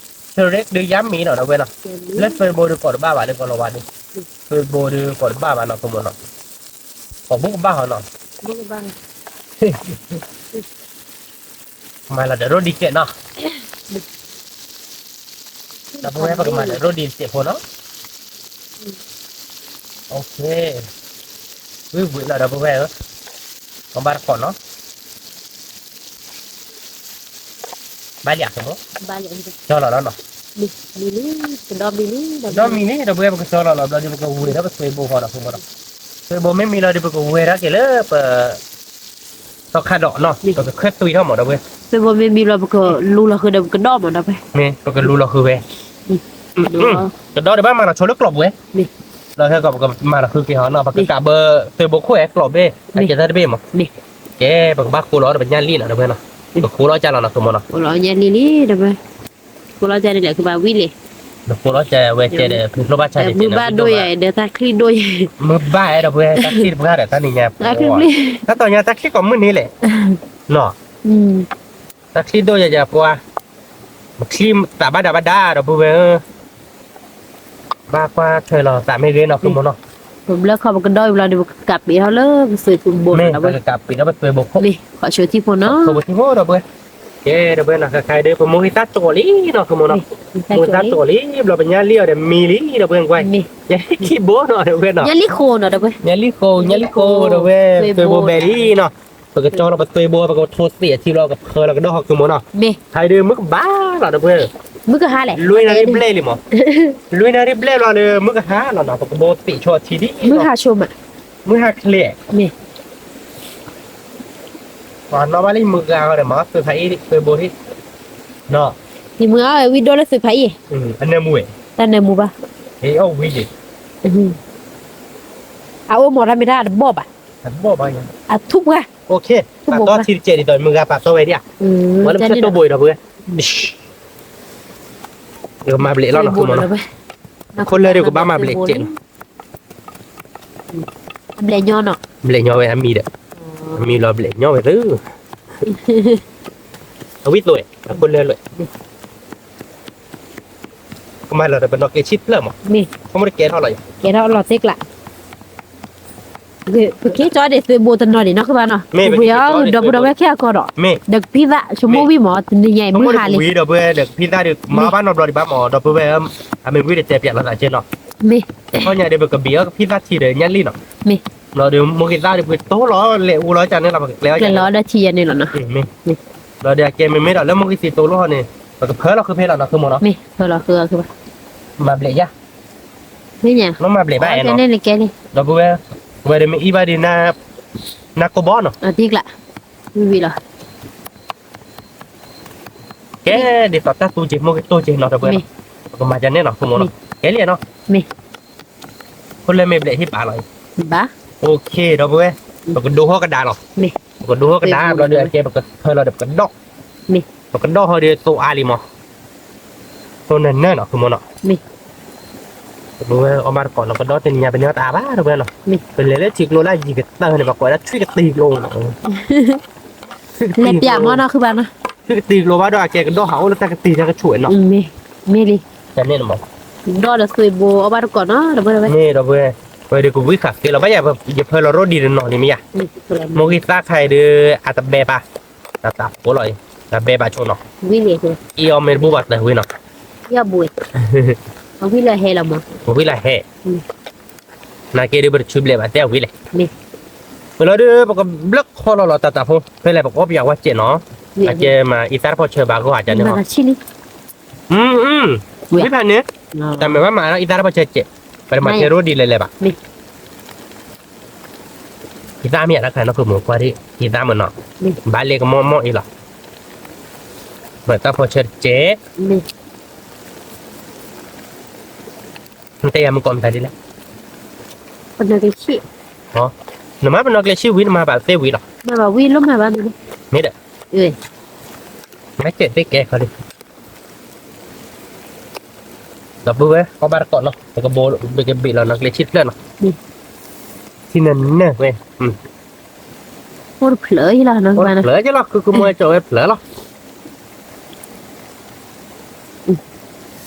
ဒုးယါမံၤနီၤ ဒီပုၢ်ဝဲၢ်နီၤ, လၢသွဲဘိဒုးကိးတဘၣ်ဘၣ်ဒုး ကီၢ်လီၤဝါဒုး, သွဲဘိဒုးကိးတဘၣ်ဘၣ်နီၤ ဆိကမိၣ်နီၤ, ကိးဘိကဘၣ်ဟီနီၤ မၤလီၤဒီးရိၣ်ဒံးကဲနီၤ, ဒီပုၢ်ဝဲၢ် ပကမၤဒီးရိၣ်ဒံးတစဲးဖိနီၤ, ဝံၤဝံၤလီၤ ဒီပုၢ်ဝဲၢ်ဧၢ, အီၣ်ဘၣ်တကိးနီၤ, ဘၣ်လံ ဆိကမိၣ်, ကၠီလီၤလီၤနီၤ မံလံ, ကဒီမံလံ, ကဒီမံလံ ဒီပုၢ်ဝဲၢ် ပကကၠီလီၤလီၤ ဘျီဒီး ပကဝံၤဒီးပသွဲဘိဃီဒီး ဖိမီၤနီၤ, သွဲဘိမ့ၢ်မံလီၤဒီး ပကဝဲၤဒၣ်က့ၤလၢပ သီခါဒီးနီၤ ပကခၢၣ်သွံထီၣ်မး ဒီပုၢ်ဝဲၢ်, သွဲဘိမ့ၢ်မံဘျီ ပကလူလီၤဃုာ်ဒီး ပကဒီမး ဒီပုၢ်ဝဲၢ်, မ့ၢ်ပကလူလီၤဃုာ်ဝဲ, ကဒီဒီး ဘၣ်မၤလီၤဆီလၢကျိး ပုၢ်ဝဲၢ်, လီၤဟဲကီး ပကမၤလီၤဃုာ်က့ၤဟီနီၤ ပကကးဘၢ သွဲဘိခိၣ်ဝဲကျိးဘ့ၣ် အကဲတၢ်တဘ့ၣ်မး, ကဲ ပကဘၣ်ဃိလီၤဒီး ပညၣ်လံၣ်နီၤ ဒီပုၢ်ဝဲၢ်နီၤ, ပဃိလီၤကၢ်လီၤနီၤ ဖိမီၤနီၤ, ညၣ်လံၣ်လံ ဒီပုၢ်ဝဲၢ်, ဃိလီၤကၢ်န့ၣ်လဲၣ် ကဘၣ်ဝံၤလံ, ဃိလီၤကၢ်ဝဲကဲဒီး ဖုဖျိဘၣ်ဆါန့ၣ် မုၢ်ဘၣ်ဒိၣ်ယၤ ဒီးတၢ်ချံၣ်ဒိၣ်ယၤ, မုၢ်ဘၣ်ဒီပုၢ်ဝဲၢ် တၢ်ချံၣ်တပှၢ်ဒီး တၢ်နံၤညါ တၢ်ချံၣ် တၢ်တီၤညါ တၢ်ချံၣ်ကိးမုၢ်နံၤလဲၣ်, နီၤ တၢ်ချံၣ်ဒိၣ်ယၤယၤပှၤ, မချံၣ်သးဘၣ်ဒးဘၣ်ဒါ ဒီပုၢ်ဝဲၢ်ဧၢ, ဘၣ်ကွၢ်ထွဲလီၤသးမ့ၢ်ဂ့ၤနီၤ ဖိမီၤနီၤ, ပဘျၢခီပကဒီအံၤဘျီဒီး ပကကးပ့ၤထီၣ်လၢပသွဲဘိနီၤ ပကကးပ့ၤထီၣ်ပသွဲဘိခိၣ်, ဃိးဆိထံဖိနီၤ ဖိမီၤနီၤ, ကဲ ဒီပုၢ်ဝဲၢ်နီၤ ခဲခါဒီး ပမိၢ်ဂံၢ်သၣ်တိာ်လံနီၤ ဖိမီၤနီၤ, မိၢ်ဂံၢ်သၣ်တိာ်လံ ဘျီပညၣ်လံၣ်အီၤဒီးမံလံ ဒီပုၢ်ဝဲၢ်ကွၢ်, ညၣ်လံၣ်ခံဘိနီၤ ဒီပုၢ်ဝဲၢ်နီၤ, ညၣ်လံၣ်ဃိနီၤ ဒီပုၢ်ဝဲၢ်, ညၣ်လံၣ်ဃိ ညၣ်လံၣ်ဃိ ဒီပုၢ်ဝဲၢ် သွဲဘိဘဲလံနီၤ ပကကၠီလီၤပသွဲဘိ ပကထိသ့ၣ်အထံလီၤ ကဖၢလီၤကဒီၣ်ဟီၣ်ခိၣ်မီၤနီၤ, ဟဲဒီးမုၢ်ကဘၣ်လီၤ ဒီပုၢ်ဝဲၢ်, မုၢ်ကဟါလဲၣ်, လွံၢ်နၣ်ရံၣ်ဘျဲၣ်လံမီၤ, လွံၢ်နၣ်ရံၣ်ဘျဲၣ်လီၤဒီး မုၢ်ကဟါလီၤနီၤ ပကဘိသ့ၣ်ဆီၣ်ထံဒ်, မုၢ်ဟါဆိမး, မုၢ်ဟါချ့, ပှၤနီၣ်ဘၣ်လၢယမုၢ်ဂၤဃီဒီးမၤ သွဲဖးအံၤ သွဲဘိထံ, နီၤ, ယမုၢ်ဂၤဝံၤဒိၣ်လၢသွဲဖးအံၤ, အနၢမူဝဲ, တၢ်နၢမူဘၣ်, အဝဲမီၤတၢ်မ့ၢ်တၢ်တဘီၣ်ဘၣ်, အထူၣ်ပှၢ်, ပာ်တီထံတကဲးဒ်သိး မုၢ်ဂၤပာ်တီဝဲဒၣ်, ဝဲလၢပဆၢတိၢ်ဘိအံၤဒီပုၢ်ဝဲၢ်, ကမၤဘျဲးလီၤနီၤ ခိၣ်လၢဒုးကဘၣ်မၤဘျဲးကဲးနီၤ, ဘျဲးညီနီၤ, ဘျဲးညီဝဲအမံၤဒီး, အမံၤလီၤဘျဲးညီဝဲသု, အဝံသိးဝဲ အခိၣ်လၢလွဲၢ် ကမၤလီၤဒီးပနီၣ်ကျဲဆံၣ်ဖျၢၣ်မး, မ့ၢ်, ကဲထီၣ်လီၤ, ကဲထီၣ်လီၤသ့ကျး, ပက့ၤကၠီဒ်သွဲဘိတနီၤန့ၣ်နီၤ ဃုဘၣ်နီၤ, ဒီပုၢ်ဒီဝဲၢ်ခဲအံၤကီးဒီး, ဒီးကဖံသၣ်ဆိကမိၣ်ဝံၤမး တနံၤညါအံၤမုၢ်ဟါလံ, ဒီပုၢ်ဝဲၢ်ဒီးကဖံသၣ်ဒီး မၤဘၣ်နီတဘျီဒံးဘၣ်မး ဒီပုၢ်ဝဲၢ်, အမ့ၢ်ဝံၤဒီးတဲပျးလီၤသးကဲနီၤ, မ့ၢ်, ခီညါဒီး ပကဘံၣ်အီၤကဖံသၣ်ထံဒီးညၣ်လံၣ်နီၤ, မ့ၢ်, ဘျီဒီးမိၢ်ဂံၢ်သၣ်ဒီး ပကတိၢ်လီၤလဲၤအူလီၤကန့ၣ်လီၤ ပကကျဲအီၤကန့ၣ်လီၤ, ဘျီဒီးအကဲမ့မ့ၢ်ဒီးလၢမိၢ်ဂံၢ်သၣ်တိၢ်လိာ်ဟီန့ၣ်, ပကဖၢလီၤဃုဖဲလီၤနီၤ ဃုမီၤနီၤ, မၤဘျဲးယါ မ့ၢ်မၤဘျဲးဘၣ်အဲၣ်နီၤ, ဒီပုၢ်ဝဲၢ်, ဝဲဒီးမ့ၢ်အံၤဘၣ်ဒီး, နကိးဘီနီၤ, ကဲ, ဒ်သိးတၢ်သူက့ၤ မိၢ်ကတိၢ်က့ၤနီၤ ဒီပုၢ်ဝဲၢ်, ပကမၤကန့ၣ်နီၤ ဖိမီၤနီၤ, ကဲလံနီၤ, ခိၣ်လၢမ့ၢ်ဘျဲးဟ့ၣ်ပာ်လီၤ, ဒီပုၢ်ဝဲၢ်, ပကဒိဟီၣ်ကဒါလီၤ, ပကဒိဟီၣ်ကဒါ ဘျီဒီးအကဲ ပကဖၢလီၤဒီးပကဒီၣ်, ပကဒီၣ်ဟီဒီးသိးအါလံမီၤ သိးနၢၤနၢၤနီၤ ဖိမီၤနီၤ, ပဝဲအီၣ်ဘၣ်တကိးနီၤ ကဒီးတနံၤညါ ပန့ၢ်အီၣ်တအါဘၣ် တဝဲနီၤ, ပလဲၤလၢထံကျိလၢယံၤကတၢၢ်န့ၣ် ပှၤကိးဝဲဒၣ်ထွံၣ်ကတံၤကျိနီၤ, လဲၤပျးမီၤနီၤ ဃုဘၣ်နီၤ, ထွံၣ်ကတံၤကျိဘၣ်ဒီး အကဲကဒီးဟးအိၣ်လၢတၢ်ကတံၤတၢ်ကဆူးနီၤ, မ့ၢ်လံ, ဒီးလၢသွဲဘိအီၣ်ဘၣ်တကိးနီၤ တဝဲ, မ့ၢ်ဒီးပဝဲ, ပဝဲဒုးကဝံဃာ်သ့လီၤ ဘၣ်ယၤ ယဖၢလီၤရိဒံးတနီၤလံမ့ၢ်ယါ, မိၢ်ဂံၢ်သၣ်ခါအံၤဒီး အတဘဲဘၣ် တၢ်သးဖိလီၤအံၤ, တၢ်ဘဲဘၣ်ဆိနီၤ, အံၤအီၤမ့ၢ်တဘူၣ်ဘၣ်တၢ်ဝံနီၤ, အဝံလၢဟဲ, နာ်က့ဒီး ပတဆူဘျဲးဘၣ်တဲအဝံလဲၣ်, မ့ၢ်လီၤဒီး ပကဘျၢခီလီၤလီၤ တၢ်သးဖိ ဖဲလဲၣ် ပကအီၣ်ပယီၤဝဲစဲးနီၤ, အကဲမၤအံသၣ်တဖီၣ်ဆၢဘၣ်ဂီၢ်ဟးကန့ၣ်ဟီ, ဝံဖးန့ၣ်, တၢ်မဲာ်ဘၣ်မၤအံသၣ်တဖီၣ်ဆၢစဲး, ပတမၤထဲရိဒံးလဲၤလဲၤဘၣ် အံသၣ်မ့ၢ်ယၤတၢ်ခါနီၢ်ခိၣ်မူၤကွၢ်ဒံး အံသၣ်မ့ၢ်နီၤ, ဘၣ်လဲၤကမီၣ်မီၣ်အံၤလီၤ, မၤတၢ်ဖီၣ်ဆၢတကဲး, နတဲယၤမုၢ်ကီၢ်မတၤဒ်လဲၣ်, နမၤပနီၣ်ကျဲဆံၣ်ဝံၤ နမၤဘၣ်သ့ဝံၤလီၤ, မ့ၢ်ဒီး, မ့ၢ်ကဲသ့ကဲခီဒံး ဒီပုၢ်ဝဲၢ် အီၣ်ဘၣ်တကိးနီၤ ပကဘိ ပကဘ့ၣ်လီၤနီၣ်ကျဲဆံၣ်တဖျၢၣ်နီၤ, ထံနၢ်နၢ်ဝဲ, အိၣ်တဖျၢၣ်ယလီၤ အိၣ်တဖျၢၣ်ယလီၤ ခုကမိၣ်ကၠီဝဲဖျၢၣ်လီၤ, ဝံၤလံ ဒီ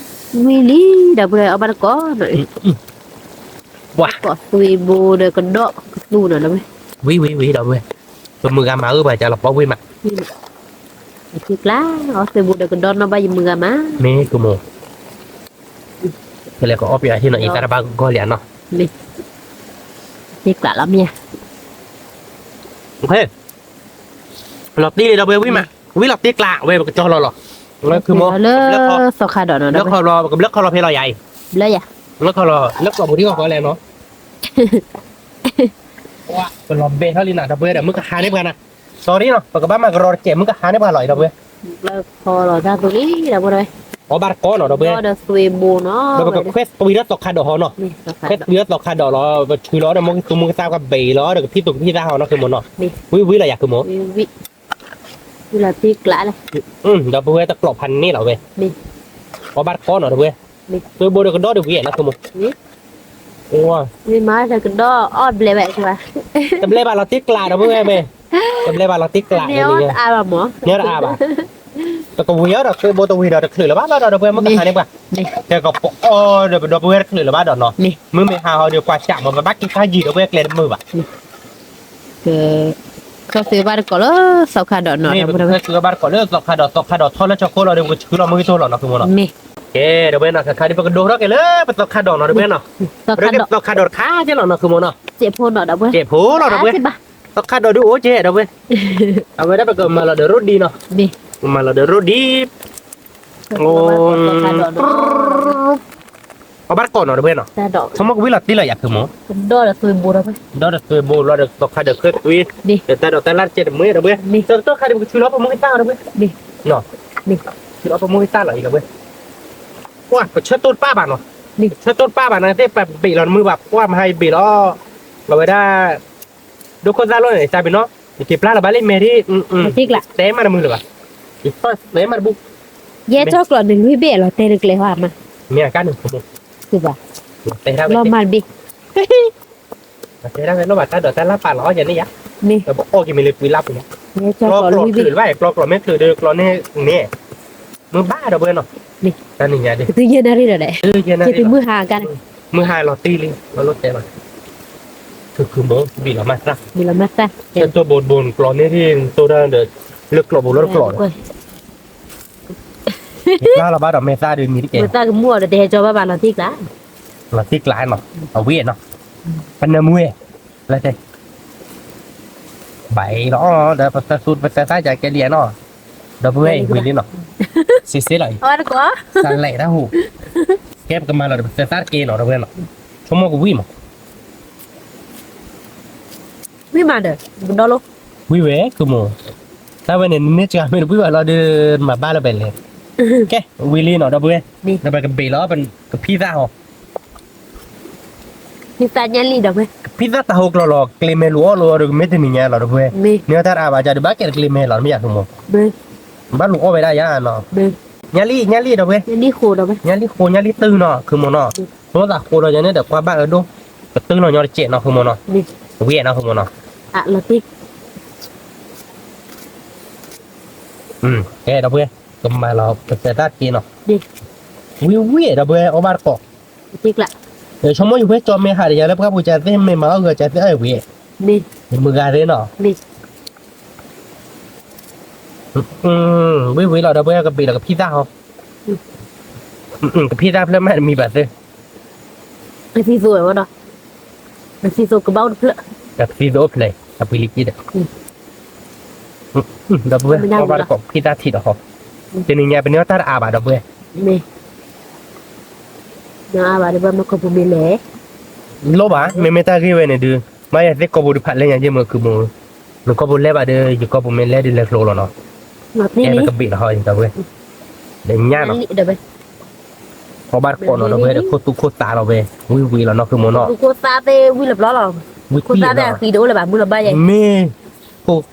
ပုၢ်ဝဲၢ် အီၣ်ဘၣ်တကိးနီၤ, ကိးသွံဘိဒီးကဒီးကသူနီၤ ဒီပုၢ်ဝဲၢ်, ဝံၤဝံၤဝံၤ ဒီပုၢ်ဝဲၢ်, ပမုၢ်ဂၤမၤအုၣ်ပှၤကလီၤ ပီဝံၤမး ထံကျါ, အီၣ်သွံဘိဒီးကဒီးနီၣ်ဘၣ်ယမုၢ်ဂၤမး, မ့ၢ်ကမိၣ်, ဖဲလဲၣ်ကအီၣ်ပယီၤဟံၣ်နီၤ အံသၣ်တဘၣ်ဂီၢ်လံဧါနီၤ, ထံကျါလီၤမ့ၢ်ဧါ, လီၤတံၢ်လံ ဒီပုၢ်ဝဲၢ်ဝံၤမး, ဝံၤလီၤတံၢ်ကျါဝဲ ပကကၠီလီၤလီၤ လၢသီခါဒီးနီၤ လၢခီလီၤ ပကဘျၢခီလီၤဖဲလီၤယၤအံၤ, ဘျၢယၤ, ဘျၢခီလီၤ လၢကျီၢ်ပူၤထံဂီၢ်ဃီလဲၣ်နီၤ, ပလီၤဘဲထီၣ်လံနၤ ဒီပုၢ်ဝဲၢ်ဒီး မုၢ်ကဟါန့ၢ်ပှၤနၤ, sorry နီၤ ပကဘၣ်မၤကရီတကဲး မုၢ်ကဟါန့ၢ်ပှၤလီၤအံၤ ဒီပုၢ်ဝဲၢ်, အီၣ်ဘၣ်တကီနီၤ ဒီပုၢ်ဝဲၢ်, ဒီးပကခွဲးသွံဒီးသီခါဒီးဟီနီၤ, ခွဲးသွံဒီးသီခါဒီးလီၤ ပဆှၢလီၤဒီးမိၢ်ကသူမိၢ်ကသၣ်ကဘ့ၣ်လီၤ ဒီးကဖံးသူကဖံးသၣ်ဟီနီၤ ခုမိၢ်နီၤ, ဝံၤဝံၤလီၤယၤ ခုမိၢ် ဒီပုၢ်ဝဲၢ်တကျိးဖးန့ၣ်လီၤဝဲ, အီၣ်ဘၣ်တကီနီၤ ဒီပုၢ်ဝဲၢ်, သွံဘိဒီးကဒီဒီးဝံၤနီၤ ခုမိၢ်, ဝံၤမးတကဒီ အီၣ်ဘျဲးဘၣ်ဘၣ်, တဘျဲးဘၣ်လီၤတံၢ်ကျး ဒီပုၢ်ဝဲၢ်မ့ၢ်, တဘျဲးဘၣ်လီၤတံၢ်ကျး န့ၣ်အီၣ်တအါဘၣ်မး, န့ၣ်အီၣ်တအါဘၣ်, တကဝံၤအီၤဒီးသွံဘိတဝံၤဒီးတချုးလၢၤဘၣ်ဒီး ဒီပုၢ်ဝဲၢ် မုၢ်ကဟါန့ၢ်ပှၤ, ကပအီၣ်ဒီးပဒီပုၢ်ဝဲၢ်တချုးလၢၤဘၣ်ဒီးနီၤ, မုၢ်မ့ၢ်ဟါဟီဒီးကွၢ်ဆၣ်မး ပဘၣ်က့ၤခါယံာ် ဒီပုၢ်ဝဲၢ် ကျဲတမုာ်ဘၣ် ကသွံဘၣ်တကိးလၢသီခါဒီးနီၤ, မ့ၢ်ပကသွံဘၣ်တကိးလၢသီခါဒီး သီခါဒီးထီလၢကၠီၤခိၣ်လီၤဒီး ပကဆှၢလီၤမိၢ်ကသူလီၤနီၤ ခုမိၢ်နီၤ, ကဲ ဒီပုၢ်ဝဲၢ်နီၤ ခဲခါဒ်ပကဒိထီၣ်က့ၤလၢပသီခါဒီးနီၤ ဒီပုၢ်ဝဲၢ်နီၤ, ပကသီခါဒီးတခါက့ၤလီၤနီၤ ခုမိၢ်နီၤ, ကဲးဖိလီၤ ဒီပုၢ်ဝဲၢ်, သီခါဒီးဒုးအိၣ်ကဲ ဒီပုၢ်ဝဲၢ်, အဝဲဒၣ်ပကမၤလီၤဒီးရိဒံနီၤ, ကမၤလီၤဒီးရိဒံ အီၣ်ဘၣ်တကိးနီၤ ဒီပုၢ်ဝဲၢ်နီၤ, ဆိကမိၣ်ကဝံၤလီၤတံၢ်လီၤယၤ ခုမိၢ်, ဒီးသွံဘိဒီး, ဒီးသွံဘိလီၤဒီးသီခါဒီးခွဲးသွံ, ဒီးတၢ်ဒီးတၢ်လၢ်တကဲးတမုာ် ဒီပုၢ်ဝဲၢ်, ဒီးသီခါဒီးပကဆှၢလီၤပမိၢ်ကသၣ် ဒီပုၢ်ဝဲၢ်, ဆှၢလီၤပမိၢ်ကသၣ်လီၤအံၤ ဒီပုၢ်ဝဲၢ်, ပှၢ်ပဆၢတိၢ်တပၣ်ဘၣ်နီၤ, ပဆၢတိၢ်တပၣ်ဘၣ်န့ၣ် သ့ၣ်ပဘ့ၣ်လီၤတမုာ်ဘၣ် ပှၢ်မဟါအံၤဘ့ၣ်လီၤ, လီၤဝဲဒၣ် ဒိခိၣ်သၣ်လိၣ်န့ၣ် သးပ့ၤနီၤ, ယက့ၤပျၢ်လီၤဘၣ်လံ မဲာ်ဒ်, တဲမးတမုာ်လၢၤဘၣ်, တဲမးတဘူၣ်, ယဲထီၣ်ကျိးန့ၣ် လွံၢ်ဘ့ၣ်လီၤ တဲနကျဲၤဟီအမး, မ့ၢ်အကါန့ၣ်, လီၤမၢ်တဘ့ၣ်, တဲဒၣ်ဝဲလီၤဘၣ်တၢ်ဒိးတၢ်လၢ်ပာ်လီၤအီၣ်ယၤန့ၣ်ယါ, ပအီၣ်က့ၤမ့ၢ်လၢကွံလါပူၤ, ကျီကျိးချုးဘၣ် ကျီကျိးမ့ၢ်ချုးဒီးကျီန့ၣ်န့ၣ်, မုၢ်ဘၣ် ဒီပုၢ်ဝဲၢ်နီၤ, တၢ်နံၤညါဒ်, ကတုၤယဲၢ်နၣ်ရံၣ်ဒီး, ကတုၤမုၢ်ဟါကါန့ၣ်, မုၢ်ဟါလီၤတံၢ်လံ လီၤလိၣ်တဲဘၣ်, ခုခုမိၢ် ဘ့ၣ်လီၤမၤသၣ်, ဆၢတိၢ်ဘိတဘိ နကျီန့ၣ်ဒ်နတိၢ်တၢ်ဒီး, လၢကျိးဘိလီၤတကျိး, ပျၢ်လီၤဘၣ်ဒီးမဲာ်သၣ်ဒုးမံၤတကဲး, မဲာ်သၣ်ကမူၣ်အီၤဒီးတဟဲကၠီဘၣ်ဘၣ်လီၤတံၢ်ကျါ, လီၤတံၢ်ကျါနီၤ, အဝံၤနီၤ, ပနၢမူဝဲ, လၢတဲ ဘၣ်အံၤလီၤ ဒီးပသၢသူ ပသၢသၣ်ယၤကဲလံနီၤ, ဒီပုၢ်ဝဲၢ်အံၤဝံၤလံနီၤ, စ့စ့လီၤအံၤ, တၢ်လဲၤတၢ်ဟူး, ကဲပကမၤလီၤဒီးပသၢသၣ်တက့ၢ်နီၤ ဒီပုၢ်ဝဲၢ်နီၤ, ဆိကမိၣ်ကဝံၤမး, ဝံၤမးဒီး ပကဒီလိာ်, ဝံၤဝဲ ခုမိၢ်, တၢ်ဝဲန့ၣ် နမ့ၢ်စှၤမ့ၢ်တဝံၤဘၣ်လီၤဒီး မၤဘၣ်လၢၤဘၣ်လဲၣ်, ကဲ ဝံၤလံနီၤ ဒီပုၢ်ဝဲၢ်, ဒီးပကဘ့ၣ်လီၤ ကဖံးသၣ်ဟီ ဖံးသၣ်ညါလံဒီးဝဲ, ဖံးသၣ်တၢ်ဟိကျိၤလီၤ ကျဲမဲာ်လူၤအီၣ်လိာ်ဒီး ကမ့ၢ်တနံၤညါလီၤဒီးဝဲ, မ့ၢ်တၢ်တအါဘၣ် ကဒီးဘၣ်ကဲတကျဲမဲာ်လီၤ မ့ၢ်ယၤ ခုမိၢ်, ဘၣ်လူၤအီၣ်ဝဲဒၣ်ယၤနီၤ, ညါလံ ညါလံဒီးဝဲ, ညါလံဃိဒီးဝဲ, ညါလံဃိ ညါလံတုၤနီၤ ခုမိၢ်နီၤ, မ့ၢ်သးဃိဒီးယၤန့ၣ်ဒီး ကွၢ်ဘၣ်အဒိၣ်, ကတုၤလီၤညီတစဲးနီၤ ခုမိၢ်နီၤ, ဝံၤနီၤ ခုမိၢ်နီၤ, ကဲဒီးဝဲ, ကမၤလီၤ ပသၢသၣ်တက့ၢ်နီၤ, ဝံၤဝံၤဒီးဝဲ အီၣ်ဘၣ်တကိး ဆိကမိၣ်ယဝဲကၠီမ့ၢ်ဟးဒီးယၤလၢပှၢ်ပူၤ ကသ့ၣ်မ့ၢ်မၤအီၣ်ဂၤ ကသ့ၣ်အၢၣ်ဝံၤ, မုၢ်ဂၤသ့ၣ်နီၤ, ဝံၤဝံၤလီၤဒီးဝဲ ကဘ့ၣ်လီၤကဖံးသၣ်ဟီ, ကဖံးသၣ်ဖျၢၣ်မးတမံၤဘၣ်သ့ၣ်, ကသံၣ်သိဝဲဒီး, ကသံၣ်သိကဘၣ်အိၣ်တဖျၢၣ်, ကသံၣ်သိအိၣ်ဖျဲၣ် အပှံၤလံက့ဒီး ဒီပုၢ်ဝဲၢ် အီၣ်ဘၣ်တကိးဖံးသၣ်ထံးဒီးဟီ, တနံၤညါပန့ၢ်အီၣ်တၢ်တအါဘၣ်ဒီပုၢ်ဝဲၢ်, မ့ၢ်အါဘၣ်ဒီးဘၣ်မ့ၢ်ကီၢ်ပူၤမ့ၢ်လဲၣ်, လိၣ်ဘၣ် မ့မ့ၢ်တၢ်ဂ့ၢ်ဝဲန့ၣ်ဒုး, မ့ၢ်ယသ့ၣ်ကီၢ်ပူၤဒုးဖးလဲၢ်ညါယဲၢ်မ့ၢ်ခုမိၢ်, နကီၢ်ပူၤလဲၢ်ဘၣ်ဒီး ယကီၢ်ပူၤမ့ၢ်လဲၢ်ဒုးလဲၤကျိၤလီၤနီၤ, ကဲပကဘ့ၣ်လီၤဟီဒီပုၢ်ဝဲၢ်, ဒီးညါနီၤ အီၣ်ဘၣ်တကိးနီၤဒီပုၢ်ဝဲၢ်ဒီး ခိၣ်သူၣ်ခိၣ်သးလီၤဝဲ, ဝံၤဝံၤလီၤနီၤ ခုမိၢ်နီၤ, ခိၣ်သၣ်သ့ၣ်ဝံၤလီၤဘျီလီၤ, ဝံၤသ့ၣ်လီၤ, မ့ၢ်,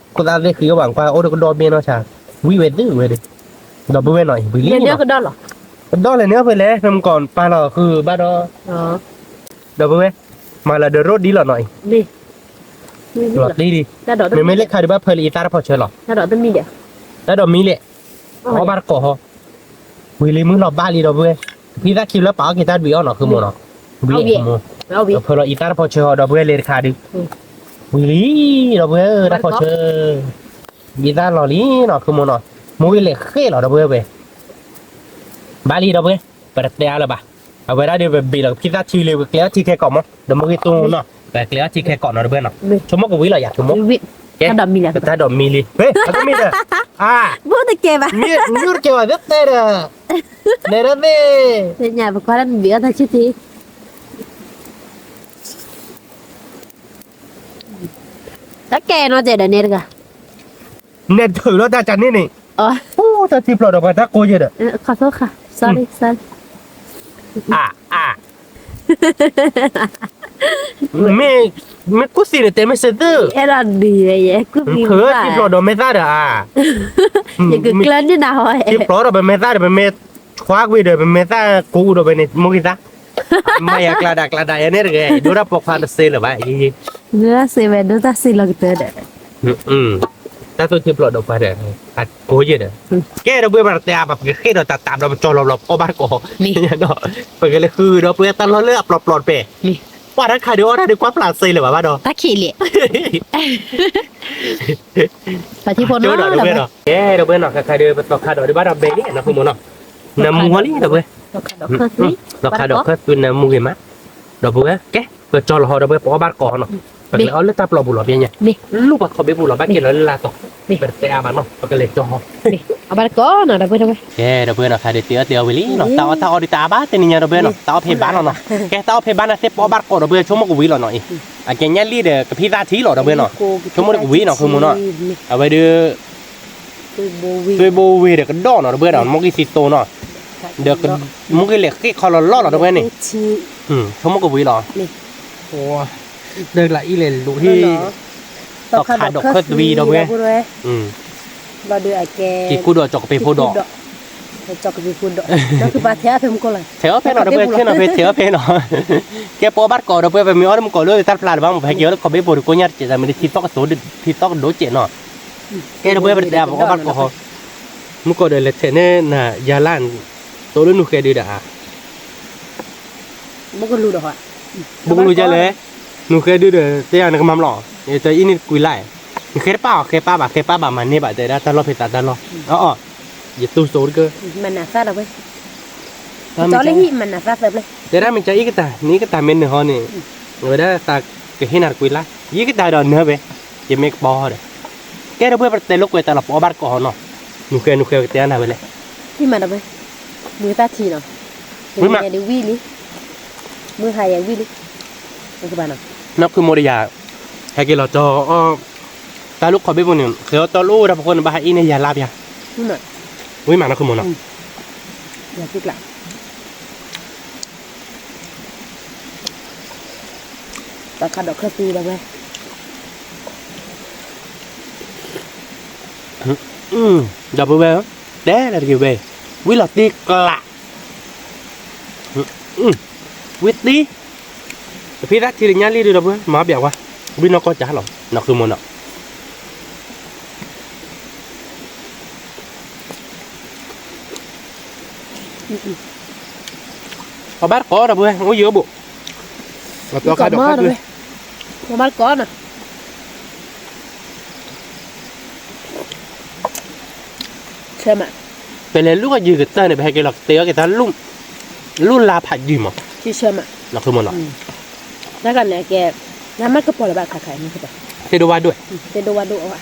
ခိၣ်သၣ်သ့ၣ်ဃံအိၣ်ဘၣ်ကွၢ် အိၣ်ဒီးကဒီဘ့ၣ်နီၤဆါ, ဝံၤဝဲသ့ၣ်ဝဲဒီး, ဒီပုၢ်ဝဲၢ်နီၤ ဝံၤလံ, ကဒီလီၤ, ကဒီလီၤန့ၣ်ဖဲလဲၣ် ဖဲမကီၢ်ပာ်လီၤဃုာ်ဘၣ်ဒီး, ဒီပုၢ်ဝဲၢ်, မၤလၢဒီးရိၣ်ဒ်လီၤနီၤအံၤ, လီၤတံၢ်ဒံး, မ့မ့ၢ်လၢခါဒုးဘၣ်ဖၢလၢအံသၣ်တဖီၣ်ဆၢလီၤ, တၢ်ဒီးမံၤလဲၣ်, အီၣ်ဘၣ်တကိးဟီ, ဝံၤလံမုၢ်လီၤဘၣ်လံဒီပုၢ်ဝဲၢ်, ကဖံးသၣ်ခံဖျၢၣ်ပာ်အီၣ်က့ၤတၢ်ဒွံးအီၣ်နီၤ ခုမိၢ်နီၤ, ဝံၤ, ဖၢလီၤအံသၣ်တဖီၣ်ဆၢဟီဒီပုၢ်ဝဲၢ်လဲၤတခါဒုး, ဝံၤလံ, ဒီပုၢ်ဝဲၢ်တၢ်ဖီၣ်ဆၢ ယံသၣ်လီၤလံနီၤ ခုမိၢ်နီၤ, မိၢ်ဂ့ၤလဲၤဃ့ၢ်လီၤဒီပုၢ်ဝဲၢ်ဝဲ, ဘၣ်လံဒီပုၢ်ဝဲၢ်, ပတတဲအါလၢၤဘၣ်, အဝဲဒၣ်ဒီးပဘ့ၣ်လီၤကဖံးသၣ်ထံလံ ပကျဲအီၣ်ထံခဲကိာ်မး ဒီးမိၢ်ဂ့ၤတိၢ်နီၤ ပကျဲအီၣ်ထံခဲကိာ်နီၤဒီပုၢ်ဝဲၢ်နီၤ, ဆိကမိၣ်ကဝံၤလီၤယၤ ခုမိၢ်, ကဲ, တၢ်ဒိးမံလံ, တၢ်ဒိးမံလံ, ဟဲ, အတမံဒီး, အါ, ဘိတကဲဘၣ်, မ့ၢ်တကဲဘၣ်, သ့တဲဒီး, နဲဒၣ်သ့ၣ်, သ့ၣ်ညါ ပကွၢ်တၢ်နဘံးအီၣ်တၢ်ဆံၣ်ထံ, တၢ်ကဲနီၤ တဲဒီးနဲတဂၤ, နဲထုးလီၤတၢ်ကန့ၣ်န့ၣ်, အိၣ်တၢ်ထံဖျိးဒီးပှၤတၢ်ကိးယဲဒီး, ခီသိခါ, sorry, sorry, အါ, အါ မ့ၢ်ကူၣ်သံန့ၣ် တဲမ့ၢ်စ့ၢ်သု, အဲၣ်ဒိးဒုးယဲ, ကူၣ်သံဖျိးဒီးမဲာ်သၣ်ဒီးဧါ, ယကကျၢၤန့ၢ်နၤဟီ, ထံဖျိးဒီးပမဲာ်သၣ်ဒီး ပမဲာ်ထွါကွံာ်ဒီး ပမဲာ်သၣ်ကိးအူဒီး ပန့ၣ် မိၢ်ဂံၢ်သၣ်, မၤယၤကျါဒၣ်ကျါဒၣ်ယဲန့ၣ်တဂ့ၤ, ဒိၣ်တၢ်ပိာ်ခွါတစ့လၢၤဘၣ်, ဒိၣ်တၢ်စ့ဝဲ ဒိၣ်တၢ်စ့လီၤကတၢၢ်ဒီး တၢ်သူၣ်ထံဖျိးဒီးပှၤဒီး, အကိးယဲဒီး, ကဲဒီး ပဝဲပှၤတတဲအါဘၣ် ပကဃ့ဒီးတၢ်တၢ်ဒီး ပကၠီလီၤဘျီ ပအီၣ်ဘၣ်တကိး, ပကလဲၤဃုာ်ဒီး ပဝဲတၢ်လီၢ်လၢအပျီပျီတပဲာ်, ပှၤတၢ်ခါဒီးအီၣ်တၢ်ဒီး ကွၢ်ဖျါစ့လၢၤဘၣ်ဘၣ်ဒီး, တၢ်ခံးလံ, ပှၤထံဖိနီၤဒီး, ကဲဒီး ပဝဲနီၤ ခါခါဒီး ပသီခါဒီး ဒုးဘၣ်ဒီးဘဲလံ နီၢ်ဃုမိၢ်နီၤ, နၢမူဝဲလံဒီး ပဝဲ, သီခါဒီးခၢၣ်သွံ နၢမူဂ့ၤမး, ဒီးပဝဲ ကဲ ပကၠီလီၤဟီဒီး ပဝဲပအီၣ်ဘၣ်တကိးနီၤ, ပကလဲၤအီၣ်လၢတၢ်ပျီပူၤလီၤ ပညါ, လူၢ်ပှၤခီဘ့ပူၤလီၤ ဘၣ်က့ၤလီၤလၢလၢ်တီၤ, ပတတဲအါဘၣ်နီၤ ပကလဲၤကၠီဟီ, အီၣ်ဘၣ်တကိးနီၤ ဒီးပဝဲ, ကဲဒီး ပဝဲနီၤ ခါဒီး တ့အီၣ်တ့အီၣ်ဝံၤလံနီၤ, တၢ်အီၣ်တၢ်အီဒုးတအါဘၣ် တနံၤညါဒီး ပဝဲနီၤ, တၢ်အီၣ်ဖံးဘၣ်လီၤနီၤ, ကဲ တၢ်အီၣ်ဖံးဘၣ်န့ၣ်သ့ၣ် ပအီၣ်ဘၣ်တကိးဒီး ပဝဲ ဆိကမိၣ်ကဝံၤလီၤနီၤအံၤ, အကဲညါလံဒီး ကဖံသၣ်ထံလီၤဒီး ပဝဲနီၤ, ဆိကမိၣ်ကဝံၤနီၤ ဃုမိၢ်နီၤ, အဝဲဒီး သွ့ဘိဝ့ၢ်ဒီးကဒီးနီၤ ဒီးပဝဲဒီး မိၢ်ဂံၢ်သံသိနီၤ, ဒီး မိၢ်ဂံၢ်လဲၤဃ့ၢ်ခီလီၤလီၢ်လီၤ ဒီးပဝဲန့ၣ်, ဆိကမိၣ်ကဝံၤလီၤ, ဒီးလၢအံၤလဲၤလိာ်ဟံၣ်, သီခါဒီးခၢၣ်သွံဒီးပဝဲ, က့ၤကူၣ်ဒီးကၠီကပ့ၤဖိဒီး, ထဲအီၣ်ဖဲနီၤ ဒီးပဝဲ ထဲနီၤဖဲ ထဲအီၣ်ဖဲနီၤ, ကဲပအီၣ်ဘၣ်တကိးဒီး ပဝဲ ပမ့ၢ်အီၣ်လၢမုၢ်ကီၤလၢတၢ်တဖျါလၢၤဘၣ် မ့ၢ်ပဟဲက့ၤအီၣ်လၢခီဘ့ၣ်ဖိဒီး ကိညါတစဲး တၢ်မ့ၢ်ဒ် ထံသီကဒိၣ်စဲးနီၤ, ကဲဒီးပဝဲ ပတတဲအါ ပအီၣ်ဘၣ်တကိးဟီ, မုၢ်ကီၤဒီးလဲၤထဲးန့ၢ်နၤယၤလၢ်, တိၢ်လၢနူၤဃဲဒုဒီးဧါ ဘိကလူၤဒ်လဲၣ်, နူၤဃဲဒုဒီး တဲယၤနကမၤမလီၤ, တအံၤန့ၣ်တကွံလၢ်, နဃဲတပၣ်အီၤ ဃဲပၣ်ဘၣ် ဃဲပၣ်ဘၣ်မၤန့ၢ်ဘၣ် တဲဒၣ်တၢ်လီၢ်ဖဲသးတၢ်လီၢ်, အီအီ, ယတူၢ်စိတကၢ, မနၤသၣ်ဒီးဝဲ, တဲဒၣ်မ့ၢ်ကအံၤကတၢၢ် နအံၤကတၢၢ်မ့ၢ်နၢၤဟီန့ၣ်, အဝဲဒၣ်သးကဟ့ၣ်နၤတကွံလၢ်, ယံၤကတၢၢ်ဒီးနၢၤဝဲ, ယမ့ၢ်ကပီၤဟီဒီး, ကဲဒီးပဝဲ ပတတဲလိာ်ကွဲးတၢ်လီၤ ပအီၣ်ဘၣ်တကိးဟီနီၤ, နူၤဃဲ နူၤဃဲကတဲနၤဝဲလဲၣ်, မ့ၢ်မးဒီးဝဲ, မုၢ်သၣ်ထံနီၤ, မုၢ်ဟါယဲၤဝံၣ်လံ, မုၢ်ဟါယဲၤဝံၣ်လံ, နီၢ်ခုမိၢ်ဒီးယၤ, ဟဲက့ၤလီၤတီအီၣ်, တၢ်လၢခီဘ့ၣ်ဖိန့ၣ် ဃဲအီၣ်တီလၢအိၣ်ဝဲဒၣ်ဖီခိၣ်န့ၣ် ဘၣ်ဟးအံၣ်န့ၢ်ယၤလၢ်ပျၢ်, ဝံၣ်မးနီၢ်ခုမိၢ်နီၤ, ယၤကျၢ် တၢ်ခးဒီးခၢၣ်သံဒီးဝဲ, ဒီးပဝဲ, တဲလၢတဂ့ၤဝဲ, ဝံၣ်လီၤတံၢ်ကျး, ဝံၣ်တံၢ်, တဖံသၣ်ထံလၢညါလံဒီးပဝဲ မၤဘၣ်ဝဲ, ဝံၣ်နီၢ်ကီၢ်ကၢ်လီၤ နီၢ်ခုမိၢ်နီၤ အီၣ်ဘၣ်တကိးဒီးပဝဲ အိၣ်ယံၤအိၣ်ဘူး, အီၣ်ဘၣ်တကိးနီၤ, ပလဲၤလူၢ်ကယုၢ်ကတၢၢ်န့ၣ် ပဟဲက့ၤလီၤကတဲအီၣ်က့ၤတၢ် လူၢ်လါဖးယုၢ်မး, နီၢ်ခုမိၢ်နီၤ, နကန့ၣ်ကဲ, နမ့ၢ်ကပီၤလၢၤဘၣ်ခါခါ, သ့ၣ်ဒိၣ်ဝၣ်ဒိၣ်, သ့ၣ်ဒိၣ်ဝၣ်ဒိၣ်အီၣ်,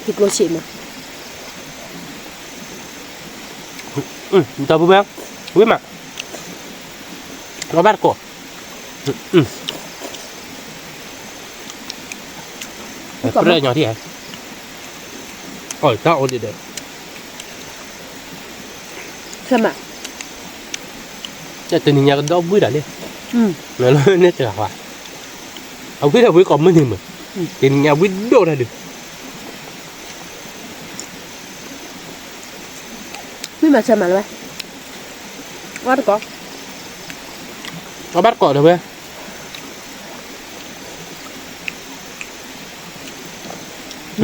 ထံကျိဆံးမး ဒီပုၢ်ဝဲၢ်, ဝံၣ်မး, အီၣ်ဘၣ်တကိး, ပြၢညီထံဧါ, အီၣ်တၢ်အိၣ်ဒံးဒီး, တနံၤညါကဒီးဝံၣ်ဒၣ်လံ, မ့ၢ်လၢန့ၣ်တဂၤဘၣ်, အဝံၣ်ဒီးဝံၣ်ကိးမုၢ်နံၤမုၢ်, တနံၤညါဝံၣ်ဒိၣ်တၢ်ဒုး ဝံၣ်မးဆၢမးလၢၤဝဲ, အီၣ်တကိး, အီၣ်ဘၣ်တကိးဒီးဝဲ,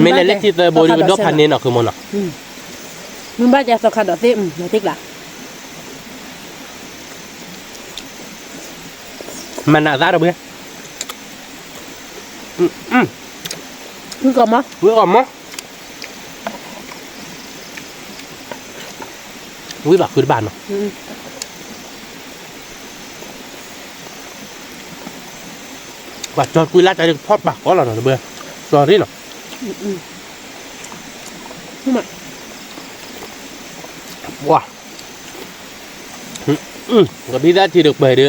မ့ၢ်လဲၤလၢထံသၢဘိဒုးကဒီးဖးန့ၢ်နီၢ်ခုမိၢ်နီၤ, မ့ၢ်ဘၣ်ကဲသီခါဒီးသ့ၣ်, သ့ၣ်ကျး, မၤနးသးဒီးဝဲ, ဝံၣ်ကိးမး, ဝံၣ်ကိးမး ဝံၣ်ဘၣ်ဃုတဘၣ်နီၤ, ပှၤကၠီကွံလၢ်တၢ်ဒုးကဖီၣ်ပာ်ကီလီၤနီၤ တဘၢ, sorryနီၤ, ပှၤ ကဘံသးထံတပှဲၤဒီး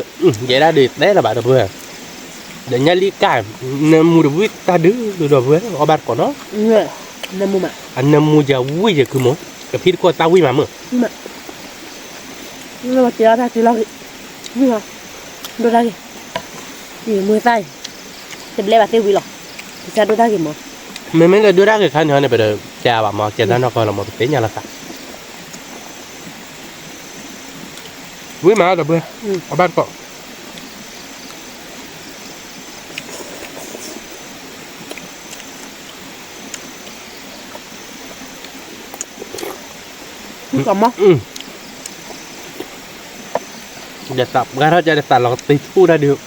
ယဲဒၣ်ဒီးတဲလၢၤဘၣ်ဒီပုၢ်ဝဲၢ်, ဒီးညါလံကၢ် နၢမူတဝံၣ်တၢ်ဒုးဒီပုၢ်ဝဲၢ် အီၣ်ဘၣ်တကိးနီၤ, အနၢမူယဝံၣ်ယကုမိၢ် ကဖံးတကိးသးဝံၣ်မးမုၢ်, ဝံၣ်လီၤ ဒိၣ်တၢ်ဂ့ၤ, မ့ၢ်သးအံၤ တဘျဲဘၣ်သ့ဝံၣ်လီၤ, ကစၢ်ဒိၣ်တၢ်ဂ့ၤမး, မ့မ့ၢ်လၢဒိၣ်တၢ်ဂ့ၤခါန့ၣ်ဟီန့ၣ် ပတကးဘၣ်မး ကဲတၢ်နီၢ်ကီၢ်လီၤမး ပသ့ၣ်ညါလီၤသး ဝံၣ်မးဒီပုၢ်ဝဲၢ်, အီၣ်ဘၣ်တကိး, ဒီးသးပှၢ်ထီၣ်ကဒီးသးလီၤကတံၤထူၣ်တၢ်ဒုး,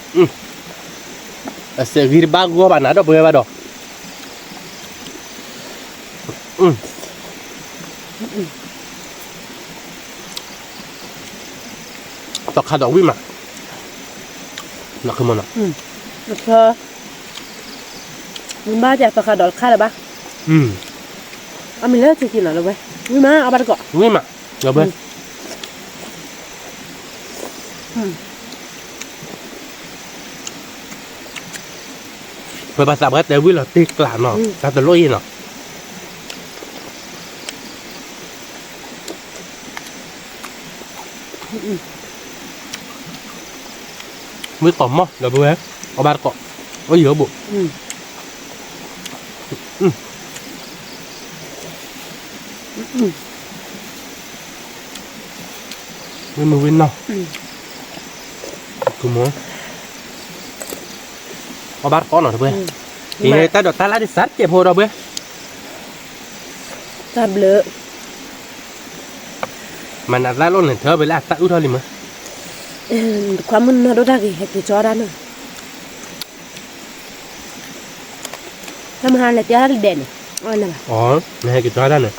အစဲးဂံၢ်တဘၣ်ဂီၢ်ဘၣ်နၤဒီပုၢ်ဝဲၢ်ဘၣ်ဒီး သီခါဒီးဝံၣ်မး, နခမနီၤ, မ့ၢ်ဘၣ်ကသီခါဒီးတခါလၢၤဘၣ်, အမံၤလၢထံက့ၤနီၤလၢဝဲ, ဝံၣ်မးအီၣ်ဘၣ်တကိး, ဝံၣ်မး, ဒီပုၢ်ဝဲၢ် ပဘၣ်သးပှၢ်တဲဝံၣ်လီၤတ့ၢ်ကျးနီၤ တၢ်တလိၣ်အံၤနီၤ, ဝံၣ်ကိးမီၢ်ဒီပုၢ်ဝဲၢ်, အီၣ်ဘၣ်တကိး, အိၣ်ယိာ်ဘိး ဝံၣ်မုၢ်ဝံၣ်နီၢ်, ကမီၢ်, အီၣ်ဘၣ်တကိးနီၤဒီပုၢ်ဝဲၢ်, အံၤတၢ်ဒိးတၢ်လၢဒ်စးတကဲးဖိဒီပုၢ်ဝဲၢ်, တၢ်ဘျုး, မၤနးသၣ်လိၣ်န့ၣ် ထၢဖဲလၢအသၣ်အုၣ်ထီၣ်လံမး, တခွါမုၣ်နီၢ်ဒိၣ်တၢ်ဂ့ၤ ဟဲက့ၤကၠီဒၣ်န့ၣ် တၢ်မဟါလဲၤတဲတၢ်လၢဒဲးန့ၣ်, နဟဲက့ၤကၠီတၢ်န့ၣ်,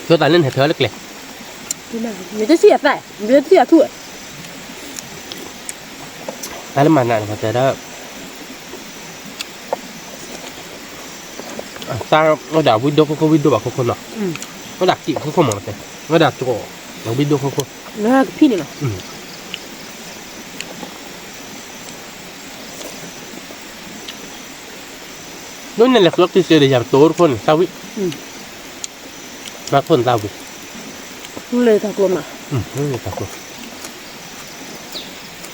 ဆိသးလၢနဟဲထၢလၢကျဲ, နတထံၣ်အသၣ်, နတထံၣ်အထူၣ်, တၢ်လၢမၤနးန့ၣ် ပှၤတဲဒၣ်, အသၣ်အိၣ်ဒၣ်ဝံၣ်ဒိၣ်ခိၣ်ခိၣ် ဝံၣ်ဒိၣ်ဘၣ်ခိၣ်ခိၣ်နီၤ, အိၣ်ဒၣ်ကံးခိၣ်ခိၣ်မးတဲ, အိၣ်ဒၣ်ကီး, ဝံၣ်ဒိၣ်ခိၣ်ခိၣ်, ကဖံးန့ၣ်လီၤ ဒ်န့ၣ်လဲၤကျီကံစ့ဒီး ယၤပတိၢ်တခိၣ်န့ၣ် သၣ်ဝံၣ်, မၤခိၣ်န့ၣ်သၣ်ဝံၣ်, လၢတၢ်ကျိမး, လၢတၢ်ကျိ, ကွၢ်ဒီပုၢ်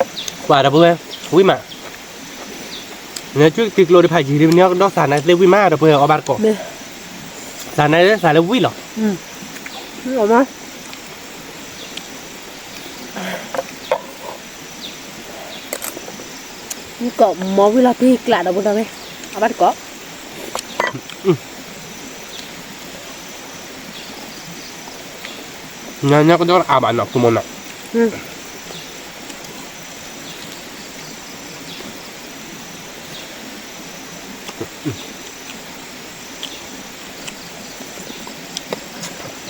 ဝဲၢ်, ဝံၣ်မး, နဆူကတံၤကျိဒံးဖးယံၤဒံး နကဒီးသးနါသ့ၣ်ဝံၣ်မးဒီပုၢ်ဝဲၢ် အီၣ်ဘၣ်တကိး, သးနါသ့ၣ်သးလၢဝံၣ်လီၤ, ကိးမီၢ်ဝံၣ်လီၤတ့ၢ်ကျးဒီပုၢ်ဝဲၢ်, အီၣ်ဘၣ်တကိး, နကဒီးအါဘၣ်နီၤ ကမီၤနီၤ,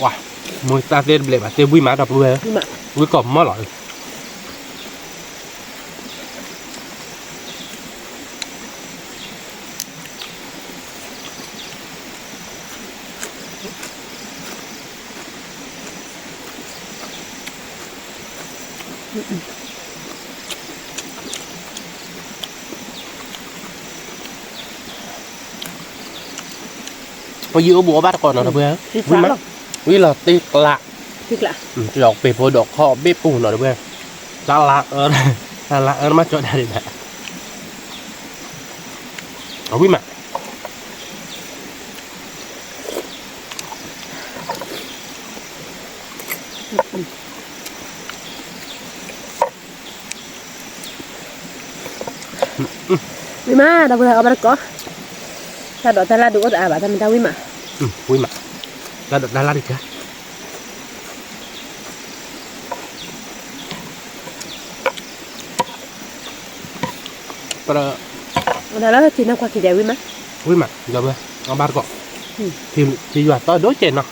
ဝါ, မ့ၢ်သၣ်သ့ၣ်တဘျဲးဘၣ်သ့ၣ်ဝံၣ်မးဒီပုၢ်ဝဲၢ်, ဝံၣ်ကိးမီၢ်လီၤ. ပယံၤအိၣ်ဘူးအီၣ်ဘၣ်တကိးနီၤ ဒီပုၢ်ဝဲၢ်, ဝံၣ်လီၤတ့ၢ်ကျး, လီၤပ့ၤဖိဒီးခီၣ်ဘ့ၣ်ပူၤနီၤ ဒီပုၢ်ဝဲၢ်, တၢ်လၢအၢ, တၢ်လၢအၢမးကၠီဒၣ်ဒၣ်, အဝံၣ်မး ဝံၣ်မး ဒီပုၢ်ဝဲၢ် အီၣ်ဘၣ်တကိး, တၢ်ဒိးတၢ်လၢ်ဒုးအိၣ်တအါဘၣ် တၢ်မ့ၢ်တၢ်ဝံၣ်မး, ဝံၣ်မး, တၢ်ဒိးတၢ်လၢ်ဒုးကါ ဒီးလၢထံနၢ်ကွၢ်ခံဒဲးဝံၣ်မး, ဝံၣ်မး ဒီပုၢ်ဝဲၢ် အီၣ်ဘၣ်တကိး, ထံယွၤသီဒိၣ်ကဲးနီၤ,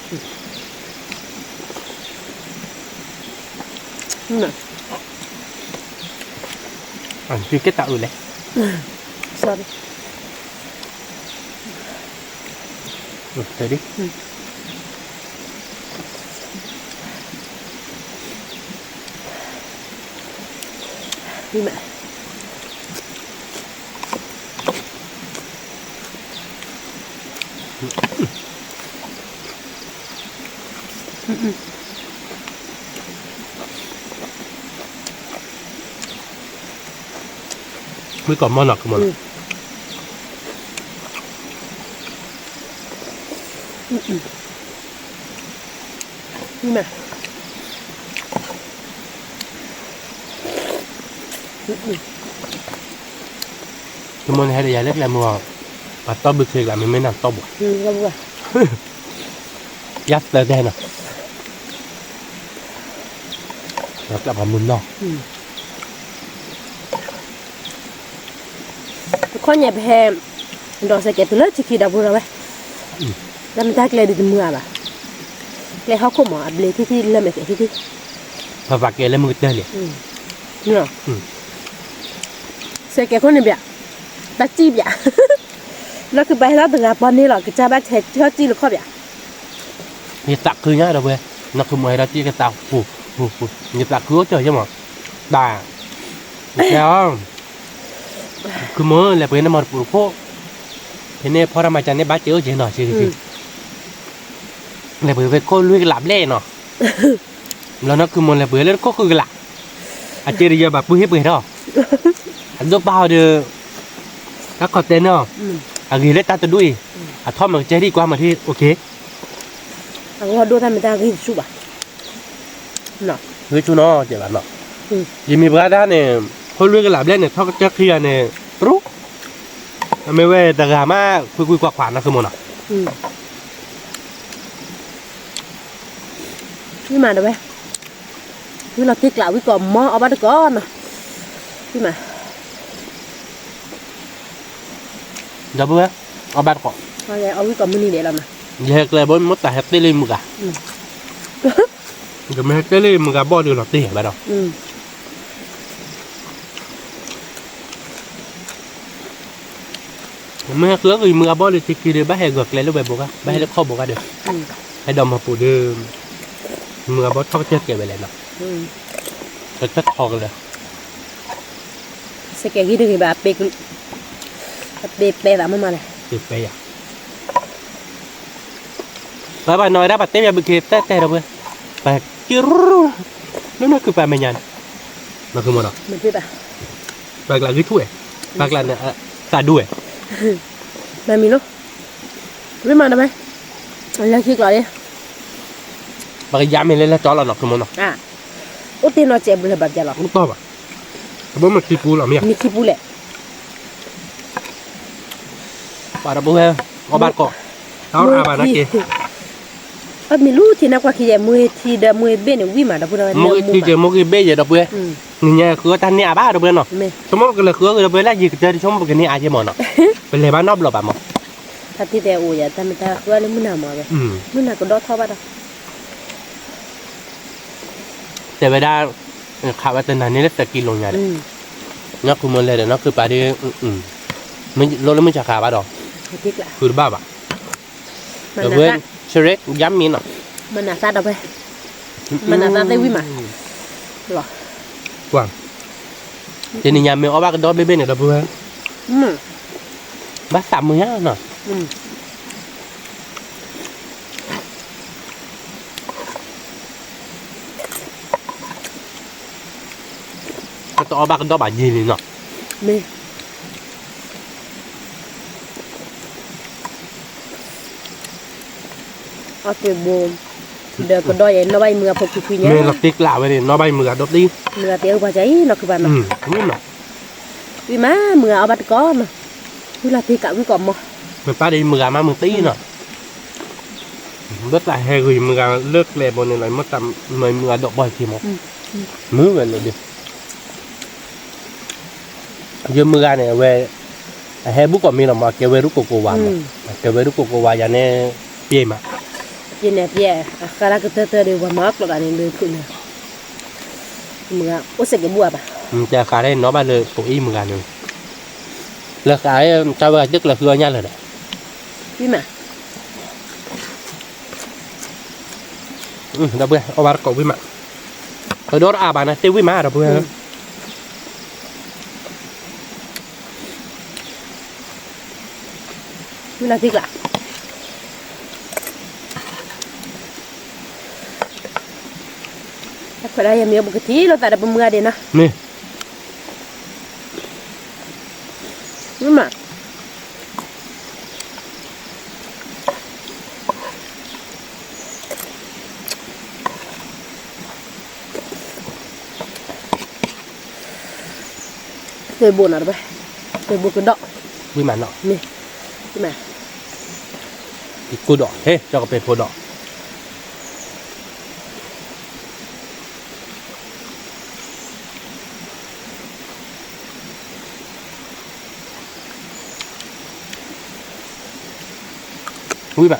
ထံကဲတၢ်အုးလဲၣ်, သီဒိၣ် တဲဒ် ဝံကိးမီနီၤ ကမီနီၤ ကမီန့ၣ်ဟဲဒီးယၤလၢကျဲမုၢ်ဂီၤ ပှၤတီဘုခ့ကျါ မ့မ့ၢ်နၤတီဘၣ် ယသၢတဲနီၤ ကျးပှၤမုၢ်နီၤ တခီညါပဟဲ ဒီးစဲးကဲးတုၤလၢထံခံဒီပုၢ်ဒီဝဲၢ်, တၢ်မ့ၢ်တၢ်ကျဲဒုးတမုာ်အါဘၣ်, ကျဲဟီၣ်ခိၣ်မး အဘျ့ထံထံလၢမဲာ်ကဲထံထံ, ပပာ်ကဲလၢမုၢ်ကတၢၢ်လံ, စဲးကဲးခိၣ်န့ၣ်ဘၣ်, တၢ်စံၣ်ဘၣ်, နီၢ်ခုပၢ်ဟဲလီၤတဂၤပီန့ၢ်လီၤ ကစၢ်ဘၣ်ထဲထီၣ်စံၣ်လၢခီၣ်ဘၣ် ယသးခုညါဒီပုၢ်ဝဲၢ်, နီၢ်ခုမီၤဟဲဒီးစံၣ်ကသး ယသးခုအိၣ်ကၢၢ်ယဲမး, ဘၣ်, တဲအီၤ, ခုမီၤလဲၤပှ့ၤန့ၣ်မီၤတပူၤတခိၣ်, ဖဲန့ၣ်ဖီၣ်တၢ်မၤကန့ၣ်ဘၣ်စဲးအိၣ်ကဲနီၤ, လဲၤပှ့ၤဖဲခိၣ်လွံၢ်ကလးဘျဲၣ်နီၤ, ဘျီနီၢ်ခုမီၤလဲၤပှ့ၤလၢခိၣ်ဃုကလး, အစဲးတယၢၤဘၣ်ပုၢ်ဟ့ၣ်ပှ့ၤထီၣ်, အဒိၣ်ပၢ်အီၤဒီး, တၢ်ခီတဲနီၤ, အဂ့ၤလၢတၢ်တဒူၣ်အံၤ, အထီၣ်မၤကစဲးထံၣ်ကွၢ်မၤထံၣ် okay, အဂီၢ်ဒိၣ်တၢ်မ့ၢ်တၢ်ဂ့ၢ်တဆူၣ်ဘၣ် ဂ့ၢ်ဆူၣ်နီၤ ကဲဘၣ်နီၤ, ယမံၤပှၤဒၣ်န့ၣ်, ခိၣ်လွံၢ်ကလးဘျဲၣ်န့ၣ် ထီၣ်ကစၢၢ်ခံဂၤန့ၣ်, ပရူ, အမ့ၢ်ဝဲတဂၤမး ကွ့ကွ့ကွၢ်ကွၢ်နီၢ်ခုမီၤနီၤ, ဝံၤမးဒီးဝဲ, ဝံၤလီၤတ့ကျးဝံၤကိးမီၤအီၣ်ဘၣ်တကိးနီၤ, ဝံၤမး ဒီပုၢ်ဝဲၢ်, အီၣ်ဘၣ်တကိး, အီၣ်ဝံၤကိးမုၢ်နံၤဒဲးလီၤမး, ယဟဲကျဲဘိမ့ၢ်တၢ်ဟဲတ့ၢ်လၢယမုၢ်ဂၤ, ယမ့ၢ်ဟဲတ့ၢ်လၢယမုၢ်ဂၤဘီၣ်ဒီးလီၤတ့ၢ်ဘၣ်ဒီး, မ့ၢ်ဟဲကျဲက့ၤယမုၢ်ဂၤဘီၣ်ဒီးထံခံဒီး ဘၣ်ဟဲဂီၤကျဲလၢဝဲဘိဂၤ ဘၣ်ဟဲလၢခီၣ်ဘိဂၤဒီး, ဟဲဒီးမၤပူၤဒီး, မုၢ်ဂၤဘီၣ်ထီၣ်ကစၢၢ်ကဲဝဲလဲၣ်နီၤ, ကထီၣ်ထီကလဲၣ် စဲးကဲးဂ့ၢ်တဂ့ၤဘၣ်, အပ့ၤပဲသးမးမးလဲၣ်, ပ့ၤပဲယၤ, ပှၤဘၣ်နီၢ်ဝဲဒၣ်ပှၤတဲဘၣ်ဘုခ့တၢ်တဲဒီပုၢ်ဝဲၢ်, ပှၤက့ၤရူ, လၢနီၢ်ခုပၢ်မဲာ်ညါန့ၣ်, နီၢ်ခုမီၤနီၤ, ပှၤကျါဂ့ၤထူၣ်ဝဲ, ပှၤကျါန့ၣ်, သးဒူဝဲ, မၤမံၤလိ, ဝံၤမးဒီးဝဲ, လၢခံကျီၤလံ ပကယါမ့ၢ်လၢလၢကၠီလီၤနီၢ်ခုမီၤနီၤ, အိၣ်တ့ၢ်နီၢ်စဲးဘျၢဘၣ်ပျဲလီၤ, အိၣ်တီၢ်ဘၣ်, အဘိမ့ၢ်ခံပူလီၤမ့ၢ်ဧါ, မ့ၢ်ခံပူလဲၣ်, ပှၤဒီပုၢ်ဝဲၢ်, အီၣ်ဘၣ်တကိး, တၢ်အီၣ်ဘၣ်နာ်က့ၤ, အမ့ၢ်လူထံနၢ်ကွၢ်ခံယဲၢ် မူထံဒီးမူဘ့ၣ်န့ၣ် ဝံၤမးဒီပုၢ်ဒီဝဲၢ်, မူထံယဲၢ်မူဘ့ၣ်ယဲၢ်ဒီပုၢ်ဝဲၢ်, နညါဃုအီၣ်တၢ်န့ၢ်အါဘၣ်ဒီပုၢ်ဝဲၢ်နီၤ, ဆိကမိၣ်ကလဲၤဃုအီၣ်ဂ့ၤဒီပုၢ်ဝဲၢ်လၢယကတၢၢ်တဆိကမိၣ်ပကန့ၢ်အါယဲၢ်မးနီၤ, ပလဲၤဘၣ်နီတဘျီဘၣ်မး တၢ်တံၢ်တဲအိၣ်ယၤ တၢ်မ့ၢ်တၢ်ဃုအီၣ်လၢမုၢ်နၤမးဝဲ, မုၢ်နၤကဒီၣ်ထီၣ်ဘၣ်ဒီး, တဲဝဲဒၣ်, ခးဝဲတနၤန့ၣ်လၢသၢကံလိာ်ညါဒီး, နီၢ်ခုမီၤလဲၤဒီးနီၢ်ခုပၢ်ဒီး, လိၣ်လၢမုၢ်ဆါခါဘၣ်ဒီး, ဃုတဘၣ်ဘၣ်, ဒီပုၢ်ဝဲၢ်, ဆရဲ, ယါမံၤနီၤ, မနၤသၣ်ဒီပုၢ်ဝဲၢ်, မနၤသၣ်သ့ၣ်ဝံၤမး, လီၤ, ကွၢ်, တနံၤညါမ့ၢ်အီၣ်ဘၣ်ကဒီဘ့ၣ်ဘ့ၣ်န့ၣ်ဒီပုၢ်ဝဲၢ်, ဘၣ်သးမုာ်ညါနီၤ ပတအီၣ်ဘၣ်ကဒီးဘၣ်ယံၤလံနီၤ, မ့ၢ်, အီၣ်တ့ၢ်ဘိ, ဒီးကဒီးယဲၢ်နီၣ်ဘၣ်ယမုၢ်ဂၤဖိခွံခွံညါ, မ့ၢ်လီၤတ့ကျးဝဲန့ၣ် နီၣ်ဘၣ်ယမုၢ်ဂၤဒီးတံၢ်, မုၢ်ဂၤတ့အုၣ်ပှၤကၢအံၤနီၢ်ခုပၢ်နီၤ, ဝံၤမး, ဝံၤမး မုၢ်ဂၤအီၣ်ဘၣ်တကိးနီၤ, ဝံၤလီၤတ့ကျးဝံၤကိးမီၤ, မ့ၢ်ပၢ်ဒီးယမုၢ်ဂၤမးမုၢ်တံၢ်နီၤ ဘၣ်သးဟဲဂ့ၤယမုၢ်ဂၤလၢကျဲဘိန့ၣ်လီၤ, မ့ၢ်တၢ်မၤယမုၢ်ဂၤဒီးပှၤခံမီၤ, မုာ်ဝဲလၢဒုး, ယမုၢ်ဂၤန့ၣ် အဝဲ, အဟဲဘူၣ်ကိးမံၤလီၤမး အကဲဝဲရူၢ်ကိကိဝါမး, အကဲဝဲရူၢ်ကိကိဝါယၤန့ၣ်, ပျဲမး, ပျဲန့ၣ်ပျဲ, အဃါတၢ်ကတၢၢ်တၢၢ်ဒီး ပှၤမၤအီၣ်ကျိးသးန့ၣ်လၢဖုးန့ၣ် မုၢ်ဂၤအိၣ်စဲးကဲးဘူၣ်အါဘၣ်, တၢ်ဃးန့ၣ်နီၣ်ဘၣ်လၢပအိၣ်အံၤမုၢ်ဂၤန့ၣ်, လၢဃးတၢ်ဝဲတကျၢၤဃုအီၣ်ညါလၢာ်ဒီး, ဝံၤမး, ဒီပုၢ်ဝဲၢ် အီၣ်ဘၣ်တကိးဝံၣ်မး, အဒိၣ်တအါဘၣ်န့ၣ် တ့ၢ်ဝံၣ်မး ဒီပုၢ်ဝဲၢ်. ဝံၣ်လီၤသံကျါ, တၢ်ခွဲးဒၣ်ယမ့ၢ်အိၣ်ပကထံၣ်လိာ်သးဒီးပမုၢ်ဂၤဒဲးနီၤ, မ့ၢ် ဝံၣ်မး. သုးဘိနီၤတဘၣ်, သုးဘိကဒီး, ဝံၣ်မးနီၤ, မ့ၢ်, ဝံၣ်မး, က့ၤကူဒီး ဟဲ ကၠီကပၤဖိဒီး ဝံၣ်ဘၣ်,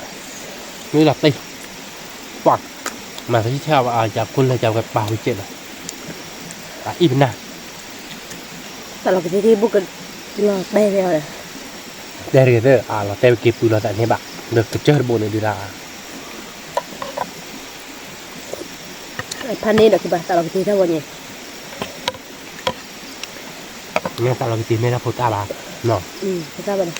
ဝံၣ်လီၤတံၢ်, ပှၤ, မၤသံဆၢဘၣ်အါ ယၤကိၣ်လၢယၤဝဲပာ်ဝံၤစ့ၢ်လီၤ, အအံၤပနၢ်, တၢ်လီၤကသ့ၣ်ထံဘိၣ်ကလီၤတဲာ်ဝဲအီၤဒီး, တဲတဂ့ၤသၢ အလီၤတဲာ်ဝဲက့ၤပူၤလီၤသးန့ၣ်ဘၣ်, ဒီးကစၢၢ်တဘိန့ၣ်ဒုးဒၣ် ဖးန့ၢ်ဒီးကဘၣ်တၢ်လီၤကသ့ၣ်ထံဘိၣ်န့ၣ် မ့ၢ်တၢ်လီၤကသ့ၣ်မ့ၢ်တၢ်ဖိသၣ်ဘၣ်, ဖိသၣ်ဘၣ်ဒီး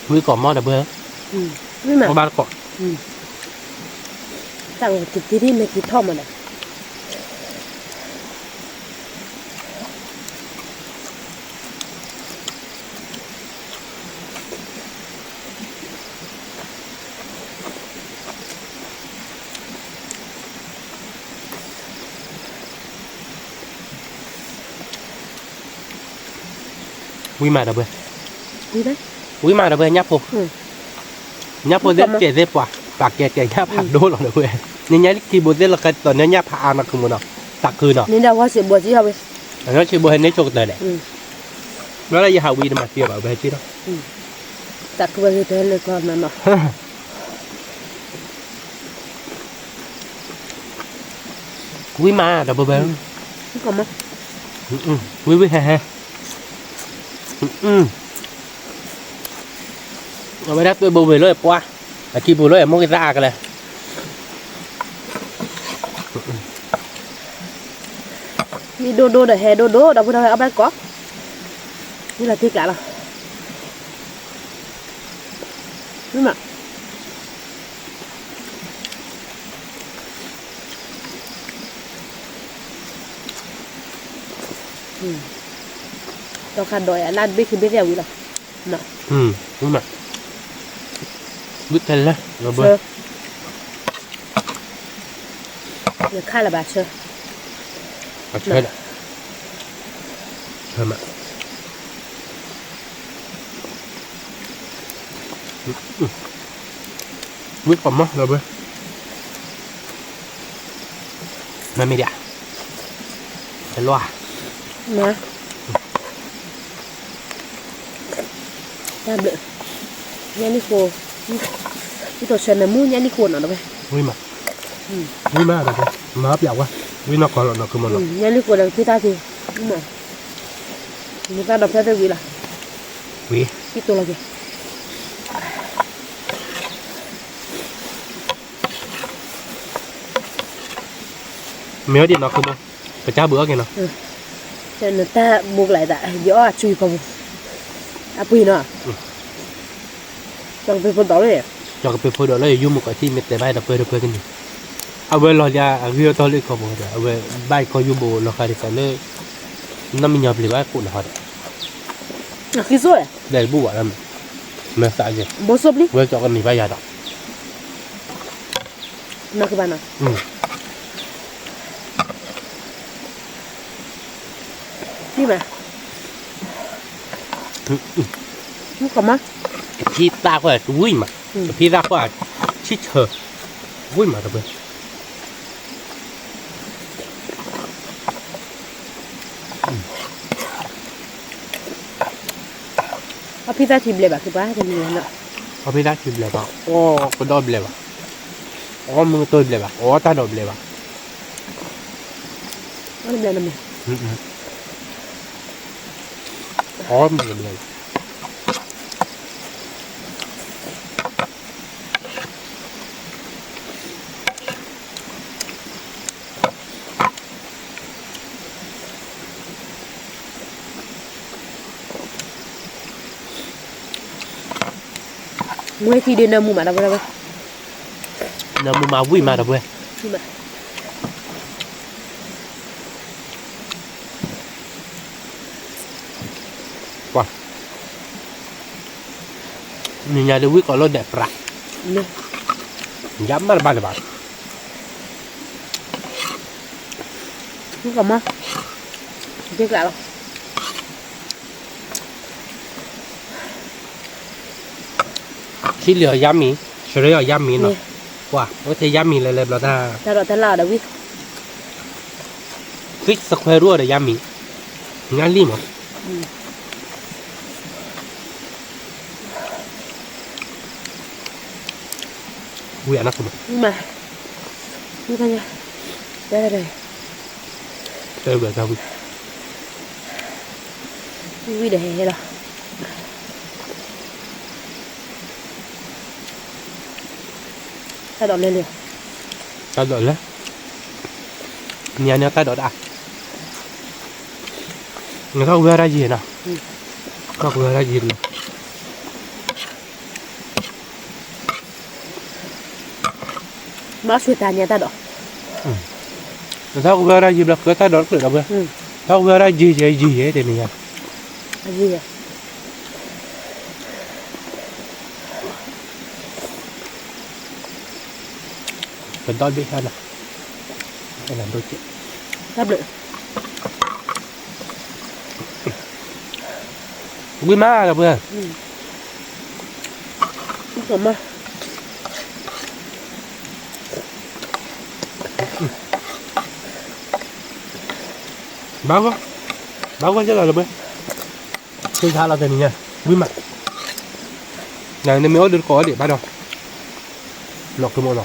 ဝံၣ်ကိးမီၢ်ဒီပုၢ်ဝဲၢ်, ဝံၣ်မး, အီၣ်ဘၣ်တကိး, တၢ်လီၤကသ့ၣ်ထံမ့ၢ်က့ၤထီၣ်မးဒီး ဝံၣ်မးဒီပုၢ်ဝဲၢ်, ဝံၣ်မးဒီပုၢ်ဝဲၢ် ညၣ်ဖိ, ညၣ်ဖိသ့ၣ်ကဲသ့ၣ်ပှၤ, ပှၤကဲကဲညၣ်ဖးဒိၣ်လီၤဒီပုၢ်ဝဲၢ်, နညါလၢခံဘိသ့ၣ်လီၤကဲတီၤန့ၢ်ညၣ်ဖးအါနီၤခုမူနီၤ, သးခုနီၤ, အနီၢ်ဆံးဘိဟဲန့ၢ်ဆိကတၢၢ်ဒီး, ဘျီလၢယဟးဝံၤတမၤသံဘၣ် ဝဲဟဲက့ၤဒီး, သးခုဝဲဂ့ၤတၢ်လၢကီၢ်နီၤနီၤ ဝံၣ်မးဒီပုၢ်ဝဲၢ်, ဝံၣ်ဝံၣ်ဟဲဟဲ, အဝဲဒၣ်သွဲၣ်ဘိဝဲၤလၢပှၢ်, အခံပူၤလၢအမိၢ်ကသးအါကလဲၣ်, မ့ၢ်ဒိၣ်ဒိၣ်ဒီးဟဲဒိၣ်ဒိၣ်ဒီပုၢ်ဝဲၢ် အီၣ်ဘၣ်ကိး, ဝံၣ်လီၤတံၢ်ကျါလီၤ. မ့ၢ်မး, ဒီးခါဒီးယၤလၢတဘ့ၣ်ခံဘ့ၣ်သ့ၣ်အဝံၤလီၤ. မ့ၢ်မး, ဝံၣ်တလဲၣ်, ယခါလၢၤဘၣ်ဆၢ, အဆၢဒီး, မ့ၢ်မး ဝံၣ်ကိးမီၢ်လီၤဘၢ, မ့မ့ၢ်ဒၣ်, တလွါ, တၢ်ဘျုး, ညါလံဃိ, ယတီၢ်ဆၢနမူညါလံဃိနီၤတဝဲ, ဝံၣ်မး, ဝံၣ်မးဒီး, မၤပျးဝဲ, ဝံၣ်နီၢ်ကီၢ်လီၤနီၤ ကမီၤနီၤ, ညါလံဃိဒီးကသံၣ်တၢ်သ့, မ့ၢ်တၢ်ဒီးဖျၢၣ်သ့ၣ်ဝံၤလီၤ, ဝံၤ, ကံၣ်တိၢ်လီၤက့ၤ မ့ၢ်ဝဲဒ်နီၢ်ခိမး, ပကၢ်ဘုးအီၣ်က့ၤနီၤ, နတၢ်ဘိးကလာ်သး ယအီၣ်အဆူၣ်ကီၢ်ပူၤ, အပှ့ၤနီၤ, ကၠီကပ့းဖိဒီးလၢ, ကၠီကပ့းဖိဒီးလၢယယိၣ်မုၢ်ကီၢ်ထံး မ့ၢ်တဲဘၣ်ဒီးပှဲၤဒီးပှဲၤကန့ၣ်, အဝဲလီၤယၤအဂ့ၢ်အတီလၢကီၢ်ပူၤဒီး အဝဲဘၣ်ယခီယိၣ်ဘိလီၤဃာ်ဒ်သိးလၢ နီၢ်မံညီပျံၤဘၣ်ကိးနၤဟီဒီး, ဒီးတဘူၣ်ဘၣ်, မ့ၢ်သးက့ၤ, ဝဲကၠီကန့ၢ်ဘၣ်ယၤဒီး နီၢ်ကဘၣ်နီၤ, မ့ၢ်မး, ကဖံသၣ်ခွဲးဝံၣ်မး, ကဖံသၣ်ခွဲးဆံၣ်ဆၢ, ဝံၣ်မးတပှဲၤ အီၣ်ဖံသၣ်ထံဘျဲးဘၣ်ကပၤတမံၤနီၤ, အီၣ်ဖံသၣ်ထံဘျဲးဘၣ်, အီၣ်ကဒီးဘျဲးဘၣ်, အီၣ်မုၢ်ကတိၢ်ဘျဲးဘၣ်, အီၣ်တၢ်ဒီးဘျဲးဘၣ်, အီၣ်တဘျဲးနီၤမး, အီၣ်မ့ၤကဘျဲၣ် မူထံဒုးနၢမူမးဒီပုၢ်ဝဲၢ်, နၢမူမးဝံၣ်မးဒီပုၢ်ဝဲၢ်, ပှၤ နညါဒုးဝံၣ်ကီးလီၤဒဲးပြး, ယါမးတဘၣ်လၢၤဘၣ်, ကမၤ, က့ကျးလီၤ. ထံလၢာ်အီၤယါမံၤ, ဆရၢအီၤယါမံၤနီၤ, ပှၤ အိၣ်ထဲယါမံၤလဲၤလဲၤဘျီတၢ်, တၢ်ဒိးတၢ်လၢ်အီၤဒီးဝံၣ်, သ့စခွဲရူအီၤဒီးယါမံၤ, ငါလံမး, ဝံၣ်အနီၢ်ခိမး, တဲဘျီတၢ်ဝံၣ်, ဝံၣ်ဒီးဟဲဟဲလီၤ. တၢ်ဒိးလဲၤလၢ, တၢ်ဒိးလဲၤ, မ့ၢ်န့ၣ်တၢ်ဒိးတၢ်, နထီၣ်ဝဲရၢ်ယံၤနီၤ, ထီၣ်ဝဲရၢ်ယံၤလီၤ. ဘၣ်ဆူတၢ်ညါတၢ်ဒိး, နထီၣ်ဝဲရၢ်ယံၤဘျီ ဃုတၢ်ဒိးတချုးဒီပုၢ်ဝဲၢ်, ထီၣ်ဝဲရၢ်ယံၤယံၤယံၤယံၤတနံၤညါ, ကဒီဘ့ၣ်ဟါနီၤ, ဒိၣ်ကဲ, ဝံၣ်မးဒီပုၢ်ဝဲၢ်, ဘၣ်ဂီၢ်, ဘၣ်ဂီၢ်ကဲလီၤဒီပုၢ်ဝဲၢ်, ဆ့ဆါလီၤတနံၤညါ, ဝံၣ်မး, နမ့ၢ်အိၣ်ဒုးတကိးအီၤဒံးဘၣ်ဒီး, လီၤကမီလီၤ.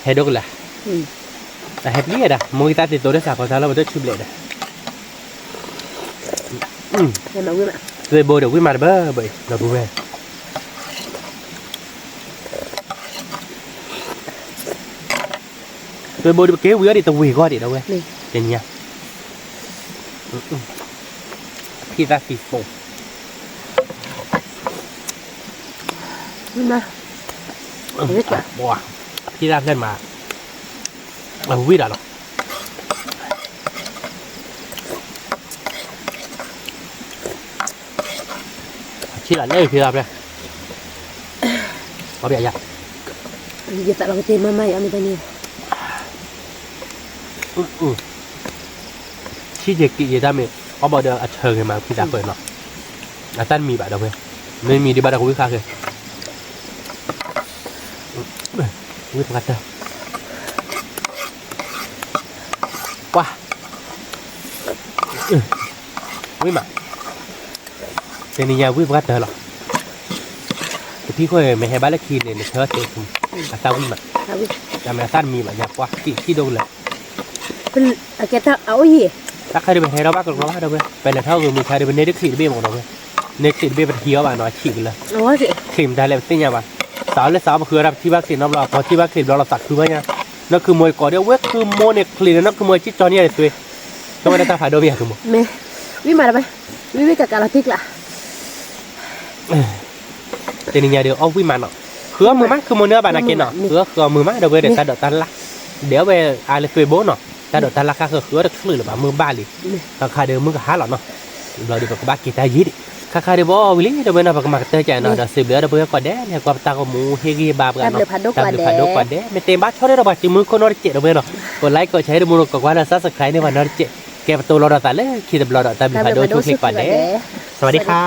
ဟဲဒိၣ်ကလၢ်, အဟဲပျံၤဒၣ် မိၢ်ဂံၢ်သၣ်သ့ၣ်သိးဒီးစးကီးသးလၢပတၢ်ဆူၣ်ဘျဲးဒီး, သွဲဘိဒီးဝံၣ်မးတဘၢဘၢအံၤ ဒီပုၢ်ဝဲၢ်, သွဲဘိဒီးပက့ၤဝံၤအီၤဒံးတဝ့ၢ်ဂီၢ်ဒံးဒီပုၢ်ဝဲၢ်, တနံၤညါ, ဖံသၣ်သံၣ်ဖိ ဖံသၣ်ဖျၢၣ်မး, အဝံၣ်ဒၣ်လီၤ. ဆံလးလဲၣ်ဖံသၣ်ဖျၢၣ်, အီၣ်ဘၣ်ယၤ, ယသးလီၤကတ့ၢ်မးမး ယအီၣ်မ့ၢ်တၢ်န့ၣ် ဆံးက့ၤက့ၤယတၢ်မ့ၢ် အီၣ်ဘၣ်ဒီးအဆၢဂ့ၤမးဖံသၣ်ဖျၢၣ်နီၤ, အတၢ်တမံၤဘၣ်ဒီပုၢ်ဝဲၢ်, မ့မံၤဒံးဘၣ်ဒီးကဝံၣ်ဃာ်ဃဲ, ဝံၣ်ပှၤတၢၢ်, ပှၤ ဝံၣ်မး, တနံၤညါဝံၣ်ပှၤတၢၢ်လီၤ. တဖံဃီမ့ၢ်ဟဲဘၣ်လၢခံန့ၣ် နဆၢသ့, အသၣ်ဝံၣ်မး, တၢ်မ့ၢ်အသၣ်တမံၤဘၣ်ညါ ပှၤက့ၤခံဒိၣ်ကလၢာ်, အကဲတၢ်အအိၣ်ယံၤ, တၢ်ခါဒုးပဟဲထီၣ်ဘၣ်ကလီဘၣ်ဒီပုၢ်ဝဲၢ်, ပလဲၤထီၣ်ဂုာ်မုၢ်ဆါဒုး ပန့ၢ်တချံးတဘ့ၣ်မးဒီပုၢ်ဝဲၢ်, န့ၢ်ချံးတဘ့ၣ် ပတဟံးအီၣ်ဘၣ်နီၤ အဆံးကလၢာ်, ချံးမတၤလဲၣ်ပသ့ၣ်ညါဘၣ်, စးလၢစးပဃုအီၣ်တၢ်ပထံၣ်ဘၣ်ချံးနီတဘျီ ပှၤထံၣ်ဘၣ်ချံးဘျီလီၤသးခုဘၣ်ညါ, နီၢ်ခုမိၢ်အံၤကိးဒဲး ဝဲခုမိၢ်န့ၣ်ချံးန့ၣ် နီၢ်ခုမိၢ်အံၤကၠီန့ၢ်ယၤတသွ့, ဆိဝဲဒၣ်တၢ်ဖးဒိၣ်မ့ၢ်ယၤခုမိၢ်, ဝံၣ်မးဒီပုၢ်ဝဲၢ်, ဝံၣ်ဝံၣ်ကကးလီၤတံၢ်ကျး တနံၤညါဒီးအီၣ်ဝံၣ်မးနီၤ, ဃုအီၣ်မုာ်မး ခုမိၢ်န့ၢ်အီၣ်ဘၣ်နာ်က့နီၤ, ဃုအီၣ်ဃုအီၣ်မုာ်မး ဒီပုၢ်ဝဲၢ်ဒီးတၢ်ဒိးတၢ်လၢ်, ဒီးအဝဲအါလၢသွဲဘိနီၤ, တၢ်ဒိးတၢ်လၢ်ခါဃုဃုအီၣ်တချုးလၢၤဘၣ် မုၢ်ဘၣ်လံ, ခါခါဒီးမုၢ်ကဟါလီၤနီၤ, ဘျီဒီးပကဘၣ်က့ၤတၢ်ယံၤဒံး, ခါခါဒီးပအီၣ်ဝံၤလံ ဒီပုၢ်ဝဲၢ်နီၤ, ပကမၤကတၢၢ်ကနီၤ, ဒီးစံးဘျုးဒီပုၢ်ဝဲၢ်ကိးဂၤဒဲး ကွၢ်ပတၢ်ဂီၤမူ ဟ့ၣ်ဂံၢ်ဘါပှၤနီၤ, တၢ်ဘျုးဖးဒိၣ်ကိးဂၤဒဲး, မ့ၢ်တဲဘၣ်ဆီဒီးပှၤစုမုၢ်ခိၣ်နီတစဲး ဒီပုၢ်ဝဲၢ်နီၤ, ကိးlikeကိးshareဒီးမူဒီးကိးကွၢ်လၢ subscribe န့ၢ်ပှၤနီတစဲး, ကဲပတိၤလီၤဒီးသးလၢခံတဘျီဒီး တၢ်ဘျုးဖးဒိၣ်ဆိၣ်ချ့ကိးဂၤဒဲး, စဝၤဒံခါ